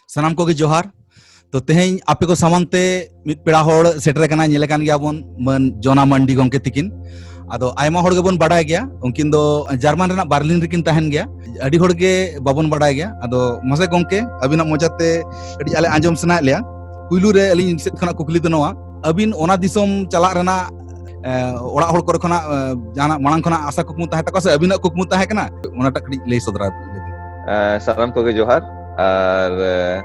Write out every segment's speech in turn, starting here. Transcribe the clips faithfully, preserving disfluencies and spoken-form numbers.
ᱥᱟᱱᱟᱢ ᱠᱚᱜᱮ ᱡᱚᱦᱟᱨ᱾ ᱛᱚ, ᱛᱮᱦᱮᱧ ᱟᱯᱮ ᱠᱚ ᱥᱟᱢᱟᱝ ᱛᱮ ᱢᱤᱫ ᱯᱮᱲᱟ ᱦᱚᱲ ᱥᱮᱴᱮᱨ ᱟᱠᱟᱱᱟ, ᱧᱮᱞᱮ ᱠᱟᱱ ᱜᱮᱭᱟ ᱵᱚᱱ, ᱢᱟᱹᱱ ᱡᱚᱱᱟ ᱢᱟᱱᱰᱤ ᱜᱚᱢᱠᱮ ᱛᱤᱠᱤᱱ᱾ ᱟᱫᱚ ᱟᱭᱢᱟ ᱦᱚᱲ ᱜᱮᱵᱚᱱ ᱵᱟᱰᱟᱭ ᱜᱮᱭᱟ, ᱩᱱᱠᱤᱱ ᱫᱚ ᱡᱟᱨᱢᱟᱱ ᱨᱮᱱᱟᱜ ᱵᱟᱨᱞᱤᱱ ᱨᱮᱠᱤᱱ ᱛᱟᱦᱮᱱ ᱜᱮᱭᱟ᱾ ᱟᱹᱰᱤ ᱦᱚᱲ ᱜᱮ ᱵᱟᱵᱚᱱ ᱵᱟᱰᱟᱭ ᱜᱮᱭᱟ᱾ ᱟᱫᱚ ᱢᱟᱥᱮ ᱜᱚᱢᱠᱮ, ᱟᱹᱵᱤᱱᱟᱜ ᱢᱚᱪᱟᱛᱮ ᱠᱟᱹᱴᱤᱡ ᱟᱞᱮ ᱟᱸᱡᱚᱢ ᱥᱟᱱᱟᱭᱮᱫ ᱞᱮᱭᱟ᱾ ᱯᱩᱭᱞᱩ ᱨᱮ ᱟᱹᱞᱤᱧ ᱥᱮᱫ ᱠᱷᱚᱱᱟᱜ ᱠᱩᱠᱞᱤ ᱫᱚ ᱱᱚᱣᱟ, ᱟᱹᱵᱤᱱ ᱚᱱᱟ ᱫᱤᱥᱚᱢ ᱪᱟᱞᱟᱜ ᱨᱮᱱᱟᱜ, ᱮ, ᱚᱲᱟᱜ ᱦᱚᱲ ᱠᱚᱨᱮ ᱠᱷᱚᱱᱟᱜ, ᱮ, ᱡᱟᱦᱟᱱᱟᱜ ᱢᱟᱲᱟᱝ ᱠᱷᱚᱱᱟᱜ ᱟᱥᱟ ᱠᱩᱠᱢᱩ ᱛᱟᱦᱮᱸ ᱛᱟᱠᱚᱣᱟ ᱥᱮ ᱟᱹᱵᱤᱱᱟᱜ ᱠᱩᱠᱢᱩ ᱛᱟᱦᱮᱸ ᱠᱟᱱᱟ? ᱚᱱᱟᱴᱟᱜ ᱠᱟᱹᱴᱤᱡ ᱞᱟᱹᱭ ᱥᱚᱫᱚᱨᱟ ᱞᱮᱵᱤᱱ᱾ ᱮ, ᱥᱟᱱᱟᱢ ᱠᱚᱜᱮ ᱡᱚᱦᱟᱨ᱾ ᱟᱨ, ᱮ,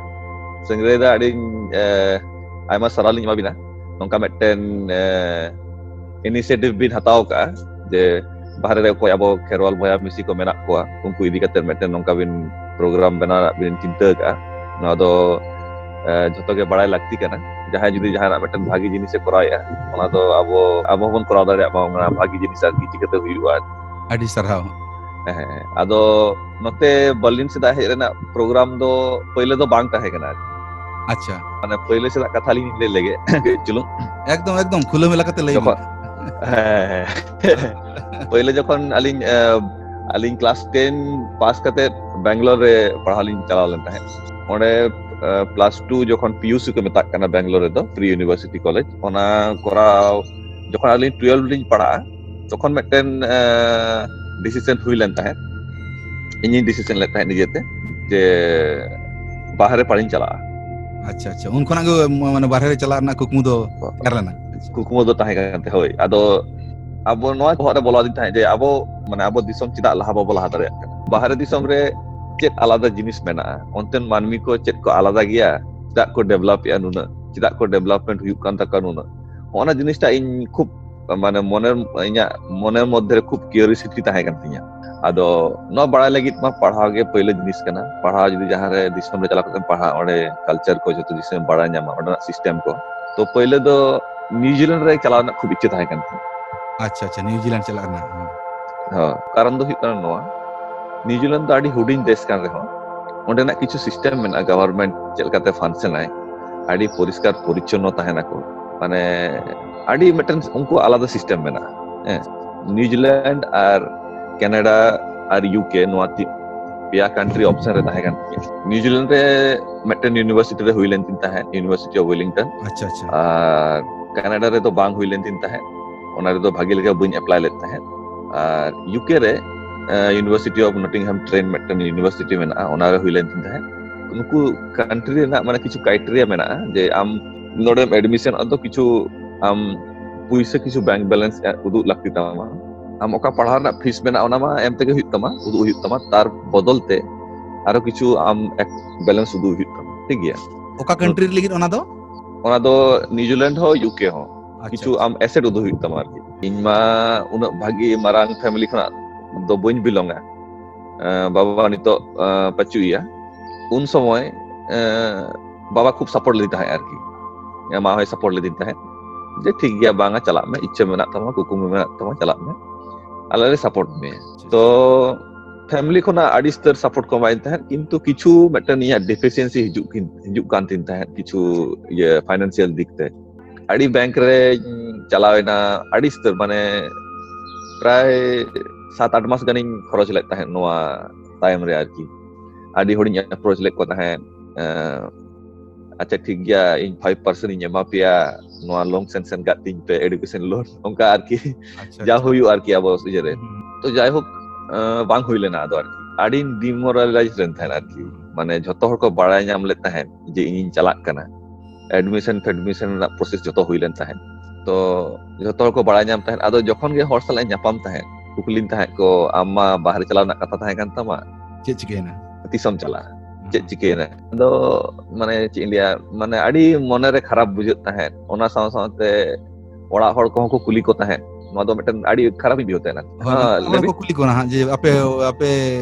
ᱥᱤᱝᱨᱟᱹᱭ ᱫᱟ, ᱟᱹᱰᱤ, ᱮ, ᱟᱭᱢᱟ ᱥᱟᱨᱦᱟᱣ ᱞᱤᱧ ᱮᱢᱟ ᱵᱤᱱᱟ᱾ ᱱᱚᱝᱠᱟ ᱢᱤᱫᱴᱮᱱ, ᱮ, initiative ᱵᱤᱱ ᱦᱟᱛᱟᱣ ᱠᱟᱜᱼᱟ ᱡᱮ ᱵᱟᱦᱨᱮ ᱨᱮ ᱚᱠᱚᱭ ᱟᱵᱚ ᱠᱷᱮᱨᱣᱟᱞ ᱵᱚᱭᱦᱟ ᱢᱤᱥᱤ ᱠᱚ ᱢᱮᱱᱟᱜ ᱠᱚᱣᱟ, ᱩᱱᱠᱩ ᱤᱫᱤ ᱠᱟᱛᱮ ᱢᱤᱫᱴᱮᱱ ᱱᱚᱝᱠᱟ ᱵᱤᱱ program ᱵᱮᱱᱟᱣ ᱨᱮᱱᱟᱜ ᱵᱤᱱ ᱪᱤᱱᱛᱟᱹ ᱠᱟᱜᱼᱟ᱾ ᱱᱚᱣᱟ ᱫᱚ, ᱮ, ᱡᱷᱚᱛᱚ ᱜᱮ ᱵᱟᱲᱟᱭ ᱞᱟᱹᱠᱛᱤ ᱠᱟᱱᱟ᱾ ᱡᱟᱦᱟᱸᱭ ᱡᱩᱫᱤ ᱡᱟᱦᱟᱱᱟᱜ ᱢᱤᱫᱴᱮᱱ ᱵᱷᱟᱜᱤ ᱡᱤᱱᱤᱥᱮ ᱠᱚᱨᱟᱣᱮᱫᱼᱟ, ᱚᱱᱟ ᱫᱚ ᱟᱵᱚ, ᱟᱵᱚ ᱦᱚᱸᱵᱚᱱ ᱠᱚᱨᱟᱣ ᱫᱟᱲᱮᱭᱟᱜ ᱢᱟ, ᱚᱱᱟ ᱵᱷᱟᱜᱤ ᱡᱤᱱᱤᱥ ᱟᱨᱠᱤ ᱪᱤᱠᱟᱹᱛᱮ ᱦᱩᱭᱩᱜᱼᱟ᱾ ᱟᱹᱰᱤ ᱥᱟᱨᱦᱟᱣ᱾ ᱦᱮᱸ, ᱟᱫᱚ ᱱᱚᱛᱮ ᱵᱟᱨᱞᱤᱱ ᱥᱮᱫᱟᱜ ᱦᱮᱡ ᱨᱮᱱᱟᱜ program ᱫᱚ ᱯᱳᱭᱞᱳ ᱫᱚ ᱵᱟᱝ ᱛᱟᱦᱮᱸ ᱠᱟᱱᱟ ᱟᱨᱠᱤ᱾ ᱟᱪᱪᱷᱟ᱾ ᱢᱟᱱᱮ, ᱯᱳᱭᱞᱳ ᱥᱮᱫᱟᱜ ᱠᱟᱛᱷᱟ ᱞᱤᱧ ᱞᱟᱹᱭ ᱞᱮᱜᱮ ᱠᱟᱹᱡ ᱪᱩᱞᱩᱝ᱾ ᱮᱠᱫᱚᱢ, ᱮᱠᱫᱚᱢ, ᱠᱷᱩᱞᱟᱹ ᱢᱮᱞᱟ ᱠᱟᱛᱮ ᱞᱟᱹᱭ ᱡᱚᱠᱷᱚᱱ, ᱵᱤᱱ᱾ ᱦᱮᱸ, ᱦᱮᱸ᱾ ᱯᱳᱭᱞᱳ ᱡᱚᱠᱷᱚᱱ ᱟᱹᱞᱤᱧ, ᱮ, ᱟᱹᱞᱤᱧ class ten pass ᱠᱟᱛᱮ ᱵᱮᱝᱜᱟᱞᱳᱨ ᱨᱮ ᱯᱟᱲᱦᱟᱣ ᱞᱤᱧ ᱪᱟᱞᱟᱣ ᱞᱮᱱ ᱛᱟᱦᱮᱸᱫ᱾ ᱚᱸᱰᱮ, ᱮ, plus two ᱡᱚᱠᱷᱚᱱ PUC ᱠᱚ ᱢᱮᱛᱟᱜ ᱠᱟᱱᱟ ᱵᱮᱝᱜᱟᱞᱳᱨ ᱨᱮᱫᱚ, Pre University College, ᱚᱱᱟ ᱠᱚᱨᱟᱣ ᱡᱚᱠᱷᱚᱱ ᱟᱹᱞᱤᱧ twelve ᱞᱤᱧ ᱯᱟᱲᱦᱟᱜᱼᱟ, ᱛᱚᱠᱷᱚᱱ ᱢᱤᱫᱴᱮᱱ, ᱮ, decision ᱦᱩᱭ ᱞᱮᱱ ᱛᱟᱦᱮᱸᱫ᱾ ᱤᱧᱤᱧ decision ᱞᱮᱫ ᱛᱟᱦᱮᱸᱫ ᱱᱤᱡᱮᱛᱮ ᱡᱮ ᱵᱟᱦᱨᱮ ᱯᱟᱲᱦᱟᱧ ᱪᱟᱞᱟᱜᱼᱟ᱾ ᱟᱪᱪᱷᱟ, ᱟᱪᱪᱷᱟ᱾ ᱩᱱ ᱠᱷᱚᱱᱟᱜ ᱜᱮ, ᱢ-, ᱢᱟᱱᱮ, ᱵᱟᱦᱨᱮ ᱨᱮ ᱪᱟᱞᱟᱜ ᱨᱮᱱᱟᱜ ᱠᱩᱠᱢᱩ ᱫᱚ ᱛᱮᱭᱟᱨ ᱞᱮᱱᱟ? ᱠᱩᱠᱢᱩ ᱫᱚ ᱛᱟᱦᱮᱸ ᱠᱟᱱ ᱛᱟᱦᱮᱸᱫ, ᱦᱳᱭ᱾ ᱟᱫᱚ ᱟᱵᱚ ᱱᱚᱣᱟ ᱵᱚᱦᱚᱜ ᱨᱮ ᱵᱚᱞᱚ ᱟᱹᱫᱤᱧ ᱛᱟᱦᱮᱸᱫ ᱡᱮ ᱟᱵᱚ, ᱢᱟᱱᱮ, ᱟᱵᱚ ᱫᱤᱥᱚᱢ ᱪᱮᱫᱟᱜ ᱞᱟᱦᱟ ᱵᱟᱵᱚ ᱞᱟᱦᱟ ᱫᱟᱲᱮᱭᱟᱜ ᱠᱟᱱᱟ? ᱵᱟᱦᱨᱮ ᱫᱤᱥᱚᱢ ᱨᱮ ᱪᱮᱫ ᱟᱞᱟᱫᱟ ᱡᱤᱱᱤᱥ ᱢᱮᱱᱟᱜᱼᱟ? ᱚᱱᱛᱮᱱ ᱢᱟᱹᱱᱢᱤ ᱠᱚ ᱪᱮᱫ ᱠᱚ ᱟᱞᱟᱫᱟ ᱜᱮᱭᱟ? ᱪᱮᱫᱟᱜ ᱠᱚ develop ᱮᱜᱼᱟ ᱱᱩᱱᱟᱹᱜ? ᱪᱮᱫᱟᱜ ᱠᱚ development ᱦᱩᱭᱩᱜ ᱠᱟᱱ ᱛᱟᱠᱚᱣᱟ ᱱᱩᱱᱟᱹᱜ? ᱦᱚᱸᱜᱼᱚ ᱱᱟ ᱡᱤᱱᱤᱥᱴᱟᱜ ᱤᱧ ᱠᱷᱩᱵ, ᱢᱟᱱᱮ, ᱢᱚᱱᱮᱨ, ᱤᱧᱟᱹᱜ ᱢᱚᱱᱮᱨ ᱢᱚᱫᱽᱫᱷᱮ ᱨᱮ ᱠᱷᱩᱵ curiosity ᱛᱟᱦᱮᱸ ᱠᱟᱱ ᱛᱤᱧᱟᱹ᱾ ᱟᱫᱚ ᱱᱚᱣᱟ ᱵᱟᱲᱟᱭ ᱞᱟᱹᱜᱤᱫ ᱢᱟ ᱯᱟᱲᱦᱟᱣ ᱜᱮ ᱯᱳᱭᱞᱳ ᱡᱤᱱᱤᱥ ᱠᱟᱱᱟ᱾ ᱯᱟᱲᱦᱟᱣ ᱡᱩᱫᱤ ᱡᱟᱦᱟᱸ ᱨᱮ ᱫᱤᱥᱚᱢ ᱨᱮ ᱪᱟᱞᱟᱣ ᱠᱟᱛᱮᱢ ᱯᱟᱲᱦᱟᱜ, ᱚᱸᱰᱮ culture ᱠᱚ ᱡᱚᱛᱚ ᱡᱤᱱᱤᱥ ᱮᱢ ᱵᱟᱲᱟᱭ ᱧᱟᱢᱟ, ᱚᱸᱰᱮᱱᱟᱜ system ᱠᱚ᱾ ᱛᱚ, ᱯᱳᱭᱞᱳ ᱫᱚ ᱱᱤᱣᱡᱤᱞᱮᱱᱰ ᱨᱮ ᱪᱟᱞᱟᱣ ᱨᱮᱱᱟᱜ ᱠᱷᱩᱵ ᱤᱪᱪᱷᱟᱹ ᱛᱟᱦᱮᱸ ᱠᱟᱱ ᱛᱤᱧᱟᱹ᱾ ᱟᱪᱪᱷᱟ, ᱟᱪᱪᱷᱟ, ᱱᱤᱣᱡᱤᱞᱮᱱᱰ ᱪᱟᱞᱟᱜ ᱨᱮᱱᱟᱜ, ᱦᱮᱸ᱾ ᱦᱚᱸ, ᱠᱟᱨᱚᱱ ᱫᱚ ᱦᱩᱭᱩᱜ ᱠᱟᱱᱟ ᱱᱚᱣᱟ, ᱱᱤᱣᱡᱤᱞᱮᱱᱰ ᱫᱚ ᱟᱹᱰᱤ ᱦᱩᱰᱤᱧ ᱫᱮᱥ ᱠᱟᱱ ᱨᱮᱦᱚᱸ, ᱚᱸᱰᱮᱱᱟᱜ ᱠᱤᱪᱷᱩ system ᱢᱮᱱᱟᱜᱼᱟ, government ᱪᱮᱫ ᱞᱮᱠᱟᱛᱮ function ᱟᱭ, ᱟᱹᱰᱤ ᱯᱚᱨᱤᱥᱠᱟᱨ ᱯᱚᱨᱤᱪᱪᱷᱚᱱᱱᱚ ᱛᱟᱦᱮᱱᱟᱠᱚ, ᱢᱟᱱᱮ, ᱟᱹᱰᱤ ᱢᱤᱫᱴᱮᱱ ᱩᱱᱠᱩ ᱟᱞᱟᱫᱟ system ᱢᱮᱱᱟᱜᱼᱟ᱾ ᱦᱮᱸ, ᱱᱤᱣᱡᱤᱞᱮᱱᱰ ᱟᱨ ᱠᱟᱱᱟᱰᱟ ᱟᱨ UK, ᱱᱚᱣᱟ ᱛᱤ-, ᱯᱮᱭᱟ ᱠᱟᱱᱴᱨᱤ ᱚᱯᱥᱮᱱ ᱨᱮ ᱛᱟᱦᱮᱸ ᱠᱟᱱ ᱛᱤᱧᱟᱹ᱾ ᱱᱤᱭᱩᱡᱤᱞᱮᱱᱰ ᱨᱮ ᱢᱤᱫᱴᱮᱱ ᱤᱭᱩᱱᱤᱵᱷᱟᱨᱥᱤᱴᱤ ᱨᱮ ᱦᱩᱭ ᱞᱮᱱ ᱛᱤᱧ ᱛᱟᱦᱮᱸᱫ, ᱤᱭᱩᱱᱤᱵᱷᱟᱨᱥᱤᱴᱤ ᱚᱯᱷ ᱣᱮᱞᱤᱝᱴᱚᱱ᱾ ᱟᱪᱪᱷᱟ, ᱟᱪᱪᱷᱟ᱾ ᱟᱨ ᱠᱟᱱᱟᱰᱟ ᱨᱮᱫᱚ ᱵᱟᱝ ᱦᱩᱭ ᱞᱮᱱ ᱛᱤᱧ ᱛᱟᱦᱮᱸᱫ᱾ ᱚᱱᱟ ᱨᱮᱫᱚ ᱵᱷᱟᱜᱮ ᱞᱮᱠᱟ ᱵᱟᱹᱧ ᱮᱯᱞᱟᱭ ᱞᱮᱫ ᱛᱟᱦᱮᱸᱫ᱾ ᱟᱨ ᱤᱭᱩᱠᱮ ᱨᱮ ᱤᱭᱩᱱᱤᱵᱷᱟᱨᱥᱤᱴᱤ ᱚᱯᱷ ᱱᱚᱴᱤᱝᱦᱟᱢ ᱴᱨᱮᱱ ᱢᱤᱫᱴᱮᱱ ᱤᱭᱩᱱᱤᱵᱷᱟᱨᱥᱤᱴᱤ ᱢᱮᱱᱟᱜᱼᱟ, ᱚᱱᱟ ᱨᱮ ᱦᱩᱭ ᱞᱮᱱ ᱛᱤᱧ ᱛᱟᱦᱮᱸᱫ᱾ ᱱᱩᱠᱩ ᱠᱟᱱᱴᱨᱤ ᱨᱮᱱᱟᱜ ᱢᱟᱱᱮ ᱠᱤᱪᱷᱩ ᱠᱨᱟᱭᱴᱮᱨᱤᱭᱟ ᱢᱮᱱᱟᱜᱼᱟ ᱡᱮ ᱟᱢ ᱱᱚᱰᱮᱢ ᱮᱰᱢᱤᱥᱚᱱᱚᱜ ᱫᱚ ᱠᱤᱪᱷᱩ ᱟᱢ ᱯᱩᱭᱥᱟᱹ, ᱠᱤᱪᱷᱩ ᱵᱮᱝᱠ ᱵᱮᱞᱮᱱᱥ ᱩᱫᱩᱜ ᱞᱟᱹᱠᱛᱤ ᱛᱟᱢᱟ᱾ ᱟᱢ ᱚᱠᱟ ᱯᱟᱲᱦᱟᱣ ᱨᱮᱱᱟᱜ ᱯᱷᱤᱥ ᱢᱮᱱᱟᱜᱼᱟ, ᱚᱱᱟ ᱢᱟ ᱮᱢ ᱛᱮᱜᱮ ᱦᱩᱭᱩᱜ ᱛᱟᱢᱟ, ᱩᱫᱩᱜ ᱦᱩᱭᱩᱜ ᱛᱟᱢᱟ᱾ ᱛᱟᱨ ᱵᱚᱫᱚᱞ ᱛᱮ ᱟᱨᱚ ᱠᱤᱪᱷᱩ ᱟᱢ ᱵᱮᱞᱮᱱᱥ ᱩᱫᱩᱜ ᱦᱩᱭᱩᱜ ᱛᱟᱢᱟ, ᱴᱷᱤᱠ ᱜᱮᱭᱟ? ᱚᱠᱟ ᱠᱟᱱᱴᱨᱤ ᱞᱟᱹᱜᱤᱫ ᱚᱱᱟ ᱫᱚ? ᱚᱱᱟ ᱫᱚ ᱱᱤᱭᱩᱡᱤᱞᱮᱱᱰ ᱦᱚᱸ, ᱤᱭᱩᱠᱮ ᱦᱚᱸ᱾ ᱟᱪᱪᱷᱟ, ᱠᱤᱪᱷᱩ ᱟᱪᱪᱷᱟ᱾ ᱟᱢ ᱮᱥᱮᱴ ᱩᱫᱩᱜ ᱦᱩᱭᱩᱜ ᱛᱟᱢᱟ ᱟᱨᱠᱤ᱾ ᱤᱧ ᱢᱟ ᱩᱱᱟᱹᱜ ᱵᱷᱟᱹᱜᱤ ᱢᱟᱨᱟᱝ ᱯᱷᱮᱢᱮᱞᱤ ᱠᱷᱚᱱᱟᱜ ᱫᱚ ᱵᱟᱹᱧ ᱵᱤᱞᱚᱝᱟ᱾ ᱮᱸ, ᱵᱟᱵᱟ ᱱᱤᱛᱚᱜ, ᱮᱸ, ᱯᱟᱹᱪᱩᱜ ᱮᱭᱟ᱾ ᱩᱱ ᱥᱚᱢᱚᱭ, ᱮᱸ, ᱵᱟᱵᱟ ᱠᱷᱩᱵ ᱥᱟᱯᱳᱨᱴ ᱞᱮᱫᱤᱧ ᱛᱟᱦᱮᱸᱫ ᱟᱨᱠᱤ᱾ ᱢᱟ ᱦᱚᱸᱭ ᱥᱟᱯᱳᱨᱴ ᱞᱮᱫᱤᱧ ᱛᱟᱦᱮᱸᱫ ᱡᱮ, "ᱴᱷᱤᱠ ᱜᱮᱭᱟ, ᱵᱟᱝᱟ, ᱪᱟᱞᱟᱜ ᱢᱮ, ᱤᱪᱪᱷᱟᱹ ᱢᱮᱱᱟᱜ ᱛᱟᱢᱟ, ᱠᱩᱠᱢᱩ ᱢᱮᱱᱟᱜ ᱛᱟᱢᱟ, ᱪᱟᱞᱟᱜ ᱢᱮ, ᱟᱞᱮ ᱞᱮ ᱥᱟᱯᱳᱨᱴ ᱢᱮᱭᱟ᱾" ᱛᱚ ᱯᱷᱮᱢᱮᱞᱤ ᱠᱷᱚᱱᱟᱜ ᱟᱹᱰᱤ ᱩᱥᱛᱟᱹᱨ ᱥᱟᱯᱳᱨᱴ ᱠᱚ ᱮᱢᱟᱫᱤᱧ ᱛᱟᱦᱮᱸᱫ, ᱠᱤᱱᱛᱩ ᱠᱤᱪᱷᱩ ᱢᱤᱫᱴᱮᱱ ᱤᱧᱟᱹᱜ ᱰᱮᱯᱷᱤᱥᱤᱭᱮᱱᱥᱤ ᱦᱤᱡᱩᱜ ᱠᱤᱱ, ᱦᱤᱡᱩᱜ ᱠᱟᱱ ᱛᱤᱧ ᱛᱟᱦᱮᱸᱫ ᱠᱤᱪᱷᱩ ᱤᱭᱟᱹ ᱯᱷᱟᱭᱱᱟᱱᱥᱤᱭᱟᱞ ᱫᱤᱠ ᱛᱮ᱾ ᱟᱹᱰᱤ ᱵᱮᱝᱠ ᱨᱮᱧ ᱪᱟᱞᱟᱣ ᱮᱱᱟ, ᱟᱹᱰᱤ ᱩᱥᱛᱟᱹᱨ, ᱢᱟᱱᱮ ᱯᱨᱟᱭ ᱥᱟᱛ ᱟᱴ ᱢᱟᱥ ᱜᱟᱱᱤᱧ ᱠᱷᱚᱨᱚᱪ ᱞᱮᱫ ᱛᱟᱦᱮᱸᱫ ᱱᱚᱣᱟ ᱛᱟᱭᱚᱢ ᱨᱮ ᱟᱨᱠᱤ᱾ ᱟᱹᱰᱤ ᱦᱚᱲᱤᱧ ᱟᱯᱨᱳᱪ ᱞᱮᱫ ᱠᱚ ᱛᱟᱦᱮᱸᱫ, ᱮᱸ, "ᱟᱪᱪᱷᱟ, ᱴᱷᱤᱠ ᱜᱮᱭᱟ, ᱤᱧ ᱯᱷᱟᱭᱤᱵᱷ ᱯᱟᱨᱥᱮᱱᱴ ᱤᱧ ᱮᱢᱟ ᱯᱮᱭᱟ, ᱱᱚᱣᱟ ᱞᱳᱱ ᱥᱮᱱᱥᱚᱱ ᱠᱟᱜ ᱛᱤᱧ ᱯᱮ, ᱮᱰᱩᱠᱮᱥᱚᱱ ᱞᱳᱱ", ᱚᱱᱠᱟ ᱟᱨᱠᱤ᱾ ᱟᱪᱪᱷᱟ, ᱡᱟ ᱟᱪᱪᱷᱟ᱾ ᱦᱩᱭᱩᱜ ᱟᱨᱠᱤ ᱟᱵᱚ ᱤᱭᱟᱹ ᱨᱮ᱾ ᱦᱩᱸ᱾ ᱛᱚ ᱡᱟᱭᱦᱳᱠ, ᱮᱸ, ᱵᱟᱝ ᱦᱩᱭ ᱞᱮᱱᱟ ᱟᱫᱚ ᱟᱨᱠᱤ᱾ ᱟᱹᱰᱤᱧ ᱰᱤᱢᱳᱨᱟᱞᱟᱭᱤᱡᱽ ᱞᱮᱱ ᱛᱟᱦᱮᱸᱫ ᱟᱨᱠᱤ᱾ ᱢᱟᱱᱮ ᱡᱷᱚᱛᱚ ᱦᱚᱲ ᱠᱚ ᱵᱟᱲᱟᱭ ᱧᱟᱢ ᱞᱮᱫ ᱛᱟᱦᱮᱸᱫ ᱡᱮ ᱤᱧᱤᱧ ᱪᱟᱞᱟᱜ ᱠᱟᱱᱟ᱾ ᱮᱰᱢᱤᱥᱚᱱ ᱯᱷᱮᱰᱢᱤᱥᱚᱱ ᱨᱮᱱᱟᱜ ᱯᱨᱚᱥᱮᱥ ᱡᱷᱚᱛᱚ ᱦᱩᱭ ᱞᱮᱱ ᱛᱟᱦᱮᱸᱫ᱾ ᱛᱚ ᱡᱷᱚᱛᱚ ᱦᱚᱲ ᱠᱚ ᱵᱟᱲᱟᱭ ᱧᱟᱢ ᱛᱟᱦᱮᱸᱫ᱾ ᱟᱫᱚ ᱡᱚᱠᱷᱚᱱ ᱜᱮ ᱦᱚᱲ ᱥᱟᱞᱟᱜ ᱤᱧ ᱧᱟᱯᱟᱢ ᱛᱟᱦᱮᱸᱫ, ᱠᱩᱠᱞᱤᱧ ᱛᱟᱦᱮᱸᱫ ᱠᱚ, "ᱟᱢ ᱢᱟ ᱵᱟᱦᱨᱮ ᱪᱟᱞᱟᱣ ᱨᱮᱱᱟᱜ ᱠᱟᱛᱷᱟ ᱛᱟᱦᱮᱸ ᱠᱟᱱ ᱛᱟᱢᱟ, ᱪᱮᱫ ᱪᱤᱠᱟᱹᱭᱮᱱᱟ? ᱛᱤᱥᱮᱢ ᱪᱟᱞᱟᱜᱼᱟ? ᱪᱮᱫ ᱦᱮᱸ᱾ ᱪᱤᱠᱟᱹᱭᱮᱱᱟ?" ᱟᱫᱚ ᱢᱟᱱᱮ ᱪᱮᱫ ᱤᱧ ᱞᱟᱹᱭᱟ, ᱢᱟᱱᱮ ᱟᱹᱰᱤ ᱢᱚᱱᱮᱨᱮ ᱠᱷᱟᱨᱟᱯ ᱵᱩᱡᱷᱟᱹᱜ ᱛᱟᱦᱮᱸᱫ᱾ ᱚᱱᱟ ᱥᱟᱶ ᱥᱟᱶᱛᱮ ᱚᱲᱟᱜ ᱦᱚᱲ ᱠᱚᱦᱚᱸ ᱠᱚ ᱠᱩᱞᱤ ᱠᱚ ᱛᱟᱦᱮᱸᱫ᱾ ᱱᱚᱣᱟ ᱫᱚ ᱢᱤᱫᱴᱮᱱ ᱟᱹᱰᱤ ᱠᱷᱟᱨᱟᱯ ᱤᱧ ᱵᱩᱡᱷᱟᱹᱣ ᱛᱟᱦᱮᱸᱫ ᱟᱨᱠᱤ᱾ ᱦᱳᱭ, ᱦᱮᱸ, ᱚᱲᱟᱜ ᱞᱟᱹᱭ ᱦᱚᱲ ᱵᱤᱱ᱾ ᱠᱚ ᱠᱩᱞᱤ ᱠᱚᱣᱟ ᱦᱟᱸᱜ ᱡᱮ, "ᱟᱯᱮ, ᱟᱯᱮ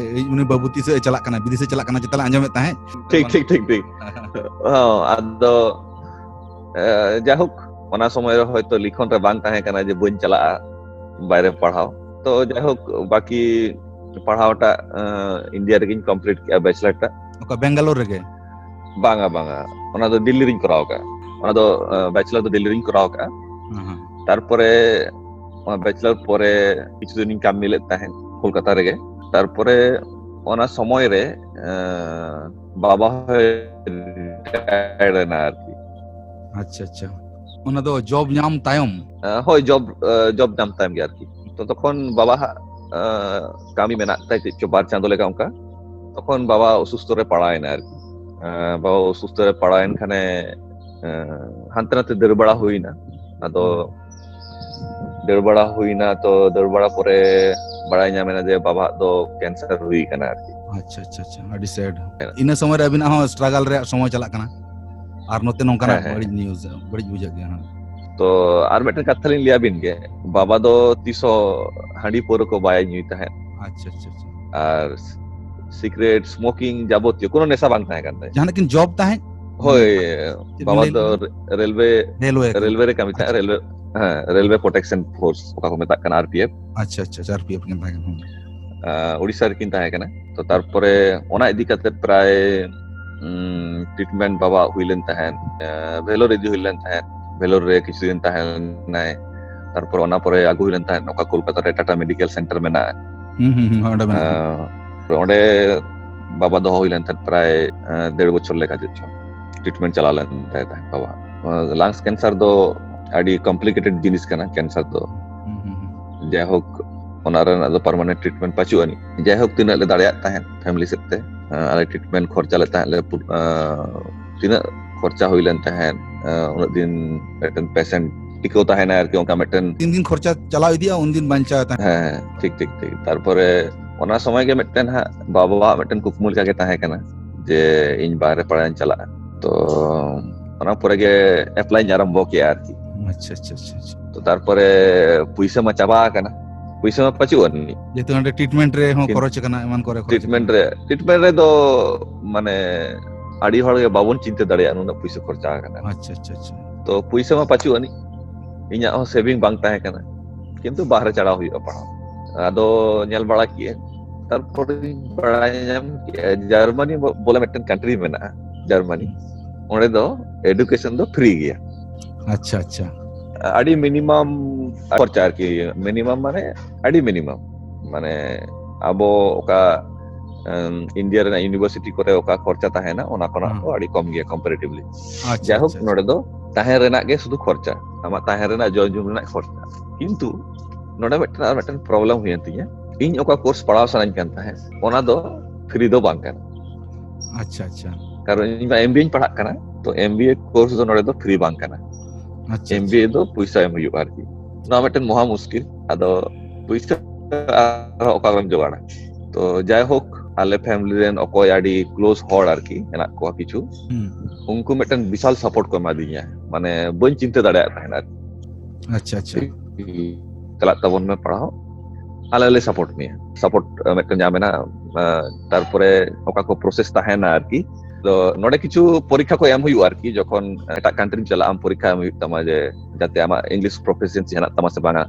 ᱩᱱᱤ ᱵᱟᱹᱵᱩ ᱛᱤᱥᱮ ᱪᱟᱞᱟᱜ ᱠᱟᱱᱟ, ᱵᱤᱫᱮᱥᱮ ᱪᱟᱞᱟᱜ ᱠᱟᱱᱟ, ᱪᱮᱛᱟᱱ ᱞᱮ ᱟᱸᱡᱚᱢᱮᱫ ᱛᱟᱦᱮᱸᱫ?" ᱴᱷᱤᱠ, ᱢᱟᱱᱮ ᱴᱷᱤᱠ, ᱴᱷᱤᱠ, ᱴᱷᱤᱠ᱾ ᱦᱚᱸ, ᱟᱫᱚ, ᱮ, ᱡᱟᱭᱦᱳᱠ, ᱚᱱᱟ ᱥᱚᱢᱚᱭ ᱨᱮ ᱦᱚᱭᱛᱚ ᱞᱤᱠᱷᱚᱱ ᱨᱮ ᱵᱟᱝ ᱛᱟᱦᱮᱸ ᱠᱟᱱᱟ ᱡᱮ ᱵᱟᱹᱧ ᱪᱟᱞᱟᱜᱼᱟ ᱵᱟᱭᱨᱮ ᱯᱟᱲᱦᱟᱣ᱾ ᱛᱚ ᱡᱟᱭᱦᱳᱠ, ᱵᱟᱠᱤ ᱯᱟᱲᱦᱟᱣᱴᱟᱜ, ᱮ, ᱤᱱᱰᱤᱭᱟ ᱨᱮᱜᱮᱧ ᱠᱚᱢᱯᱞᱤᱴ ᱠᱮᱜᱼᱟ, ᱵᱮᱪᱞᱟᱨ ᱴᱟᱜ᱾ ᱚᱠᱟ ᱵᱮᱝᱜᱟᱞᱳᱨ ᱨᱮᱜᱮ? ᱵᱟᱝᱟ, ᱵᱟᱝᱟ, ᱚᱱᱟ ᱫᱚ ᱫᱤᱞᱞᱤ ᱨᱤᱧ ᱠᱚᱨᱟᱣ ᱠᱟᱜᱼᱟ᱾ ᱚᱱᱟ ᱫᱚ, ᱮ, ᱵᱮᱪᱞᱟᱨ ᱫᱚ ᱫᱤᱞᱞᱤ ᱨᱤᱧ ᱠᱚᱨᱟᱣ ᱠᱟᱜᱼᱟ᱾ ᱦᱮᱸ, ᱦᱮᱸ᱾ ᱛᱟᱨᱯᱚᱨᱮ ᱚᱱᱟ ᱵᱮᱪᱞᱟᱨ ᱯᱚᱨᱮ ᱠᱤᱪᱷᱩ ᱫᱤᱱᱤᱧ ᱠᱟᱹᱢᱤ ᱞᱮᱫ ᱛᱟᱦᱮᱸᱫ ᱠᱳᱞᱠᱟᱛᱟ ᱨᱮᱜᱮ᱾ ᱛᱟᱨᱯᱚᱨᱮ ᱚᱱᱟ ᱥᱚᱢᱚᱭ ᱨᱮ ᱮᱸ, ᱵᱟᱵᱟ ᱦᱚᱸᱭ ᱨᱤᱴᱟᱭᱟᱨ ᱮᱱᱟ ᱟᱨᱠᱤ᱾ ᱟᱪᱪᱷᱟ, ᱟᱪᱪᱷᱟ᱾ ᱚᱱᱟ ᱫᱚ ᱡᱚᱵ ᱧᱟᱢ ᱛᱟᱭᱚᱢ? ᱮᱸ, ᱦᱳᱭ, ᱡᱚᱵ, ᱮᱸ, ᱡᱚᱵ ᱧᱟᱢ ᱛᱟᱭᱚᱢ ᱜᱮ ᱟᱨᱠᱤ᱾ ᱛᱚ ᱛᱚᱠᱷᱚᱱ ᱵᱟᱵᱟ ᱦᱟᱸᱜ, ᱮᱸ, ᱠᱟᱹᱢᱤ ᱢᱮᱱᱟᱜ ᱛᱟᱭ ᱪᱮᱫ ᱪᱚ ᱵᱟᱨ ᱪᱟᱸᱫᱳ ᱞᱮᱠᱟ ᱚᱱᱠᱟ᱾ ᱛᱚᱠᱷᱚᱱ ᱵᱟᱵᱟ ᱚᱥᱩᱥᱛᱷᱚ ᱨᱮ ᱯᱟᱲᱟᱣ ᱮᱱᱟ ᱟᱨᱠᱤ᱾ ᱮᱸ, ᱵᱟᱵᱟ ᱚᱥᱩᱥᱛᱷᱚ ᱨᱮ ᱯᱟᱲᱟᱣ ᱮᱱ ᱠᱷᱟᱱᱮ, ᱮᱸ, ᱦᱟᱱᱛᱮ ᱱᱟᱛᱮ ᱫᱟᱹᱲ ᱵᱟᱲᱟ ᱦᱩᱭᱱᱟ᱾ ᱟᱫᱚ ᱫᱟᱹᱲ ᱵᱟᱲᱟ ᱦᱩᱭᱱᱟ, ᱛᱚ ᱫᱟᱹᱲ ᱵᱟᱲᱟ ᱯᱚᱨᱮ ᱵᱟᱲᱟᱭ ᱧᱟᱢ ᱮᱱᱟ ᱡᱮ ᱵᱟᱵᱟᱣᱟᱜ ᱫᱚ ᱠᱮᱱᱥᱟᱨ ᱦᱩᱭ ᱠᱟᱱᱟ ᱟᱨᱠᱤ᱾ ᱟᱪᱪᱷᱟ, ᱟᱪᱪᱷᱟ, ᱟᱪᱪᱷᱟ, ᱟᱹᱰᱤ ᱥᱮᱰ᱾ ᱤᱱᱟᱹ ᱥᱚᱢᱚᱭ ᱨᱮ ᱟᱹᱵᱤᱱᱟᱜ ᱦᱚᱸ ᱥᱴᱨᱟᱜᱟᱞ ᱨᱮᱭᱟᱜ ᱥᱚᱢᱚᱭ ᱪᱟᱞᱟᱜ ᱠᱟᱱᱟ, ᱟᱨ ᱱᱚᱛᱮ ᱱᱚᱝᱠᱟᱱᱟᱜ ᱦᱮᱸ, ᱦᱮᱸ᱾ ᱵᱟᱹᱲᱤᱡ ᱱᱤᱭᱩᱡ, ᱵᱟᱹᱲᱤᱡ ᱵᱩᱡᱷᱟᱹᱜ ᱜᱮᱭᱟ᱾ ᱦᱮᱸ᱾ ᱛᱚ ᱟᱨ ᱢᱤᱫᱴᱮᱱ ᱠᱟᱛᱷᱟ ᱞᱤᱧ ᱞᱟᱹᱭ ᱟᱵᱤᱱ ᱜᱮ, ᱵᱟᱵᱟ ᱫᱚ ᱛᱤᱥ ᱦᱚᱸ ᱦᱟᱺᱰᱤ ᱯᱟᱹᱣᱨᱟᱹ ᱠᱚ ᱵᱟᱭ ᱧᱩᱭ ᱛᱟᱦᱮᱸᱫ᱾ ᱟᱪᱪᱷᱟ, ᱟᱪᱪᱷᱟ, ᱟᱪᱪᱷᱟ᱾ ᱟᱨ ᱥᱤᱜᱨᱮᱴ, ᱥᱢᱳᱠᱤᱝ, ᱡᱟᱵᱚᱛᱤᱭᱚ ᱠᱳᱱᱳ ᱱᱮᱥᱟ ᱵᱟᱝ ᱛᱟᱦᱮᱸ ᱠᱟᱱ ᱛᱟᱭᱟ᱾ ᱡᱟᱦᱟᱱᱟᱜ ᱠᱤᱱ ᱡᱚᱵ ᱛᱟᱦᱮᱸᱫ? ᱦᱳᱭ, ᱪᱮᱫ ᱵᱤᱱ ᱵᱟᱵᱟ ᱞᱟᱹᱭ ᱫᱚ ᱞᱮᱫᱟ? ᱨᱮᱞᱣᱮ, ᱨᱮᱞᱣᱮ ᱠᱟᱹᱢᱤ᱾ ᱨᱮᱞᱣᱮ ᱨᱮ ᱠᱟᱹᱢᱤ ᱛᱟᱦᱮᱸᱫ, ᱟᱪᱪᱷᱟ᱾ ᱨᱮᱞᱣᱮ, ᱦᱮᱸ, ᱨᱮᱞᱣᱮ ᱯᱨᱚᱴᱮᱠᱥᱚᱱ ᱯᱷᱳᱨᱥ, ᱚᱠᱟ ᱠᱚ ᱢᱮᱛᱟᱜ ᱠᱟᱱᱟ, ᱟᱨ ᱯᱤ ᱮᱯᱷ᱾ ᱟᱪᱪᱷᱟ, ᱟᱪᱪᱷᱟ, ᱟᱪᱪᱷᱟ, ᱟᱨ ᱯᱤ ᱮᱯᱷ ᱠᱤᱱ ᱛᱟᱦᱮᱸ ᱠᱟᱱᱟ᱾ ᱦᱩᱸ᱾ ᱟᱸ, ᱩᱲᱤᱥᱥᱟ ᱨᱮᱠᱤᱱ ᱛᱟᱦᱮᱸ ᱠᱟᱱᱟ᱾ ᱛᱚ ᱛᱟᱨᱯᱚᱨᱮ ᱚᱱᱟ ᱤᱫᱤ ᱠᱟᱛᱮ ᱯᱨᱟᱭ, ᱩᱸ, ᱴᱨᱤᱴᱢᱮᱱᱴ ᱵᱟᱵᱟ ᱦᱩᱭ ᱞᱮᱱ ᱛᱟᱦᱮᱸᱫ, ᱟᱸ, ᱵᱷᱮᱞᱳᱨ ᱤᱫᱤ ᱦᱩᱭ ᱞᱮᱱ ᱛᱟᱦᱮᱸᱫ, ᱵᱷᱮᱞᱳᱨ ᱨᱮ ᱠᱤᱪᱷᱩ ᱫᱤᱱ ᱛᱟᱦᱮᱸ ᱞᱮᱱᱟᱭ᱾ ᱛᱟᱨᱯᱚᱨ ᱚᱱᱟ ᱯᱚᱨᱮ ᱟᱹᱜᱩ ᱦᱩᱭ ᱞᱮᱱ ᱛᱟᱦᱮᱸᱫ ᱱᱚᱝᱠᱟ ᱠᱳᱞᱠᱟᱛᱟ ᱨᱮ ᱴᱟᱴᱟ ᱢᱮᱰᱤᱠᱮᱞ ᱥᱮᱱᱴᱟᱨ ᱢᱮᱱᱟᱜᱼᱟ᱾ ᱦᱩᱸ, ᱦᱩᱸ, ᱦᱩᱸ, ᱚᱸᱰᱮ ᱢᱮᱱᱟᱜᱼᱟ᱾ ᱟᱸ, ᱚᱸᱰᱮ ᱵᱟᱵᱟ ᱫᱚᱦᱚ ᱦᱩᱭ ᱞᱮᱱ ᱛᱟᱦᱮᱸᱫ ᱯᱨᱟᱭ, ᱟᱸ, ᱰᱮᱲ ᱵᱚᱪᱷᱚᱨ ᱞᱮᱠᱟ ᱪᱮᱫ ᱪᱚᱝ ᱴᱨᱤᱴᱢᱮᱱᱴ ᱪᱟᱞᱟᱣ ᱞᱮᱱ ᱛᱟᱭ ᱛᱟᱦᱮᱸᱫ ᱵᱟᱵᱟ᱾ ᱞᱟᱝᱥ ᱠᱮᱱᱥᱟᱨ ᱫᱚ ᱟᱹᱰᱤ ᱠᱚᱢᱯᱞᱤᱠᱮᱴᱮᱰ ᱡᱤᱱᱤᱥ ᱠᱟᱱᱟ, ᱠᱮᱱᱥᱟᱨ ᱫᱚ᱾ ᱦᱩᱸ, ᱦᱩᱸ, ᱦᱩᱸ᱾ ᱡᱟᱭᱦᱳᱠ, ᱚᱱᱟ ᱨᱮᱱᱟᱜ ᱫᱚ ᱯᱟᱨᱢᱟᱱᱮᱱᱴ ᱴᱨᱤᱴᱢᱮᱱᱴ ᱯᱟᱹᱪᱩᱜ ᱟᱹᱱᱤᱡ᱾ ᱡᱟᱭᱦᱳᱠ, ᱛᱤᱱᱟᱹᱜ ᱞᱮ ᱫᱟᱲᱮᱭᱟᱜ ᱛᱟᱦᱮᱸᱫ ᱯᱷᱮᱢᱤᱞᱤ ᱥᱮᱫ ᱛᱮ, ᱟᱸ, ᱟᱞᱮ ᱴᱨᱤᱴᱢᱮᱱᱴ ᱠᱷᱚᱨᱪᱟ ᱞᱮ ᱛᱟᱦᱮᱸᱫ ᱞᱮ, ᱯᱩ-, ᱟᱸ, ᱛᱤᱱᱟᱹᱜ ᱠᱷᱚᱨᱪᱟ ᱦᱩᱭ ᱞᱮᱱ ᱛᱟᱦᱮᱸᱫ, ᱟᱸ, ᱩᱱᱟᱹᱜ ᱫᱤᱱ ᱢᱤᱫᱴᱮᱱ ᱯᱮᱥᱮᱱᱴ ᱴᱤᱠᱟᱹᱣ ᱛᱟᱦᱮᱱᱟ ᱟᱨᱠᱤ, ᱚᱱᱠᱟ ᱢᱤᱫᱴᱮᱱ᱾ ᱛᱤᱱ ᱫᱤᱱ ᱠᱷᱚᱨᱪᱟ ᱪᱟᱞᱟᱣ ᱤᱫᱤᱜᱼᱟ, ᱩᱱᱫᱤᱱ ᱵᱟᱧᱪᱟᱣ ᱛᱟᱦᱮᱱᱟ᱾ ᱦᱮᱸ, ᱦᱮᱸ, ᱴᱷᱤᱠ, ᱴᱷᱤᱠ, ᱴᱷᱤᱠ᱾ ᱛᱟᱨᱯᱚᱨᱮ ᱚᱱᱟ ᱥᱚᱢᱚᱭ ᱜᱮ ᱢᱤᱫᱴᱮᱱ ᱦᱟᱸᱜ ᱵᱟᱵᱟᱣᱟᱜ ᱢᱤᱫᱴᱮᱱ ᱠᱩᱠᱢᱩ ᱞᱮᱠᱟ ᱜᱮ ᱛᱟᱦᱮᱸ ᱠᱟᱱᱟ ᱡᱮ ᱤᱧ ᱵᱟᱦᱨᱮ ᱯᱟᱲᱦᱟᱧ ᱪᱟᱞᱟᱜᱼᱟ᱾ ᱛᱚ ᱚᱱᱟ ᱯᱚᱨᱮ ᱜᱮ ᱮᱯᱞᱟᱭᱤᱧ ᱟᱨᱟᱢᱵᱚ ᱠᱮᱜᱼᱟ ᱟᱨᱠᱤ᱾ ᱟᱪᱪᱷᱟ, ᱟᱪᱪᱷᱟ, ᱟᱪᱪᱷᱟ, ᱟᱪᱪᱷᱟ᱾ ᱛᱚ ᱛᱟᱨᱯᱚᱨᱮ ᱯᱩᱭᱥᱟᱹ ᱢᱟ ᱪᱟᱵᱟ ᱟᱠᱟᱱᱟ, ᱯᱩᱭᱥᱟᱹ ᱢᱟ ᱯᱟᱹᱪᱩᱜ ᱟᱹᱱᱤᱡ᱾ ᱡᱮᱦᱮᱛᱩ ᱦᱟᱸᱰᱮ ᱴᱨᱤᱴᱢᱮᱱᱴ ᱨᱮᱦᱚᱸ ᱴᱷᱤᱠ᱾ ᱠᱷᱚᱨᱚᱪ ᱟᱠᱟᱱᱟ, ᱮᱢᱟᱱ ᱠᱚᱨᱮ ᱠᱷᱚᱨᱚᱪ ᱴᱨᱤᱴᱢᱮᱱᱴ ᱨᱮ, ᱴᱨᱤᱴᱢᱮᱱᱴ ᱨᱮᱫᱚ ᱢᱟᱱᱮ ᱟᱹᱰᱤ ᱦᱚᱲ ᱜᱮ ᱵᱟᱵᱚᱱ ᱪᱤᱱᱛᱟᱹ ᱫᱟᱲᱮᱭᱟᱜᱼᱟ ᱱᱩᱱᱟᱹᱜ ᱯᱩᱭᱥᱟᱹ ᱠᱷᱚᱨᱪᱟ ᱟᱠᱟᱱᱟ᱾ ᱟᱠᱟᱱᱟ᱾ ᱟᱪᱪᱷᱟ, ᱟᱪᱪᱷᱟ, ᱟᱪᱪᱷᱟ᱾ ᱛᱚ ᱯᱩᱭᱥᱟᱹ ᱢᱟ ᱯᱟᱹᱪᱩᱜ ᱟᱹᱱᱤᱡ, ᱤᱧᱟᱹᱜ ᱦᱚᱸ ᱥᱮᱵᱷᱤᱝ ᱵᱟᱝ ᱛᱟᱦᱮᱸ ᱠᱟᱱᱟ, ᱠᱤᱱᱛᱩ ᱵᱟᱦᱨᱮ ᱪᱟᱞᱟᱣ ᱦᱩᱭᱩᱜᱼᱟ ᱯᱟᱲᱦᱟᱣ᱾ ᱟᱫᱚ ᱧᱮᱞ ᱵᱟᱲᱟ ᱠᱮᱜᱼᱟᱹᱧ, ᱛᱟᱨᱯᱚᱨᱮᱧ ᱵᱟᱲᱟᱭ ᱧᱟᱢ ᱠᱮᱜᱼᱟ ᱡᱟᱨᱢᱟᱱᱤ ᱵᱚ-, ᱵᱚᱞᱮ ᱢᱤᱫᱴᱮᱱ ᱠᱟᱱᱴᱨᱤ ᱢᱮᱱᱟᱜᱼᱟ, ᱡᱟᱨᱢᱟᱱᱤ᱾ ᱚᱸᱰᱮ ᱫᱚ ᱮᱰᱩᱠᱮᱥᱚᱱ ᱫᱚ ᱯᱷᱨᱤ ᱜᱮᱭᱟ᱾ ᱟᱪᱪᱷᱟ, ᱟᱪᱪᱷᱟ᱾ ᱟᱹᱰᱤ ᱢᱤᱱᱤᱢᱟᱢ ᱠᱷᱚᱨᱪᱟ ᱟᱨᱠᱤ, ᱢᱤᱱᱤᱢᱟᱢ ᱢᱟᱱᱮ ᱟᱹᱰᱤ ᱢᱤᱱᱤᱢᱟᱢ, ᱢᱟᱱᱮ ᱟᱵᱚ ᱚᱠᱟ ᱤᱱᱰᱤᱭᱟ ᱨᱮᱱᱟᱜ ᱤᱭᱩᱱᱤᱵᱷᱟᱨᱥᱤᱴᱤ ᱠᱚᱨᱮ ᱚᱠᱟ ᱠᱷᱚᱨᱪᱟ ᱛᱟᱦᱮᱱᱟ, ᱚᱱᱟ ᱠᱷᱚᱱᱟᱜ ᱦᱩᱸ᱾ ᱫᱚ ᱟᱹᱰᱤ ᱠᱚᱢ ᱜᱮᱭᱟ ᱠᱚᱢᱯᱟᱨᱮᱴᱤᱵᱷᱞᱤ᱾ ᱟᱪᱪᱷᱟ, ᱡᱟᱭᱦᱳᱠ, ᱟᱪᱪᱷᱟ, ᱱᱚᱰᱮ ᱫᱚ ᱛᱟᱦᱮᱸ ᱨᱮᱱᱟᱜ ᱜᱮ ᱥᱩᱫᱷᱩ ᱠᱷᱚᱨᱪᱟ, ᱟᱢᱟᱜ ᱛᱟᱦᱮᱸ ᱨᱮᱱᱟᱜ, ᱡᱚᱢ ᱧᱩ ᱨᱮᱱᱟᱜ ᱠᱷᱚᱨᱪᱟ᱾ ᱠᱤᱱᱛᱩ ᱱᱚᱰᱮ ᱢᱤᱫᱴᱮᱱ, ᱟᱨ ᱢᱤᱫᱴᱮᱱ ᱯᱨᱚᱵᱞᱮᱢ ᱦᱩᱭᱮᱱ ᱛᱤᱧᱟᱹ᱾ ᱤᱧ ᱚᱠᱟ ᱠᱳᱨᱥ ᱯᱟᱲᱦᱟᱣ ᱥᱟᱱᱟᱧ ᱠᱟᱱ ᱛᱟᱦᱮᱸᱫ, ᱚᱱᱟ ᱫᱚ ᱯᱷᱨᱤ ᱫᱚ ᱵᱟᱝ ᱠᱟᱱᱟ᱾ ᱟᱪᱪᱷᱟ, ᱟᱪᱪᱷᱟ᱾ ᱠᱟᱨᱚᱱ ᱤᱧ ᱢᱟ ᱮᱢᱵᱤᱮᱧ ᱯᱟᱲᱦᱟᱜ ᱠᱟᱱᱟ, ᱛᱚ ᱮᱢᱵᱤᱮ ᱠᱳᱨᱥ ᱫᱚ ᱱᱚᱰᱮ ᱫᱚ ᱯᱷᱨᱤ ᱵᱟᱝ ᱠᱟᱱᱟ᱾ ᱟᱪᱪᱷᱟ, ᱮᱢᱵᱤᱮ ᱫᱚ ᱯᱚᱭᱥᱟ ᱮᱢ ᱦᱩᱭᱩᱜᱼᱟ ᱟᱨᱠᱤ᱾ ᱱᱚᱣᱟ ᱢᱤᱫᱴᱮᱱ ᱢᱚᱦᱟ ᱢᱩᱥᱠᱤᱞ᱾ ᱟᱫᱚ ᱯᱚᱭᱥᱟ ᱟᱨᱦᱚᱸ ᱚᱠᱟ ᱨᱮᱢ ᱡᱚᱜᱟᱲᱟ? ᱛᱚ ᱡᱟᱭᱦᱳᱠ, ᱟᱞᱮ ᱯᱷᱮᱢᱤᱞᱤ ᱨᱮᱱ ᱚᱠᱚᱭ ᱟᱹᱰᱤ ᱠᱞᱳᱡᱽ ᱦᱚᱲ ᱟᱨᱠᱤ ᱦᱮᱱᱟᱜ ᱠᱚᱣᱟ ᱠᱤᱪᱷᱩ, ᱦᱩᱸ᱾ ᱩᱱᱠᱩ ᱢᱤᱫᱴᱮᱱ ᱵᱤᱥᱟᱞ ᱥᱟᱯᱳᱨᱴ ᱠᱚ ᱮᱢᱟᱫᱤᱧᱟ᱾ ᱢᱟᱱᱮ, ᱵᱟᱹᱧ ᱪᱤᱱᱛᱟᱹ ᱫᱟᱲᱮᱭᱟᱜ ᱛᱟᱦᱮᱱᱟ ᱟᱨᱠᱤ᱾ ᱟᱪᱪᱷᱟ, ᱟᱪᱪᱷᱟ᱾ ᱪᱟᱞᱟᱜ ᱛᱟᱵᱚᱱ ᱢᱮ ᱯᱟᱲᱦᱟᱣ, ᱟᱞᱮ ᱞᱮ ᱥᱟᱯᱳᱨᱴ ᱢᱮᱭᱟ᱾ ᱥᱟᱯᱳᱨᱴ ᱢᱤᱫᱴᱮᱱ ᱧᱟᱢ ᱮᱱᱟ᱾ ᱟᱸ, ᱛᱟᱨᱯᱚᱨᱮ ᱚᱠᱟ ᱠᱚ ᱯᱨᱚᱥᱮᱥ ᱛᱟᱦᱮᱱᱟ ᱟᱨᱠᱤ, ᱛᱚ ᱱᱚᱰᱮ ᱠᱤᱪᱷᱩ ᱯᱚᱨᱤᱠᱠᱷᱟ ᱠᱚ ᱮᱢ ᱦᱩᱭᱩᱜᱼᱟ ᱟᱨᱠᱤ᱾ ᱡᱚᱠᱷᱚᱱ ᱮᱴᱟᱜ ᱠᱟᱱᱴᱨᱤᱢ ᱪᱟᱞᱟᱜᱼᱟ, ᱟᱢ ᱯᱚᱨᱤᱠᱠᱷᱟ ᱮᱢ ᱦᱩᱭᱩᱜ ᱛᱟᱢᱟ, ᱡᱮ ᱡᱟᱛᱮ ᱟᱢᱟᱜ ᱤᱝᱞᱤᱥ ᱯᱨᱚᱯᱷᱤᱥᱤᱭᱮᱱᱥᱤ ᱦᱮᱱᱟᱜ ᱛᱟᱢᱟ ᱥᱮ ᱵᱟᱝᱟ,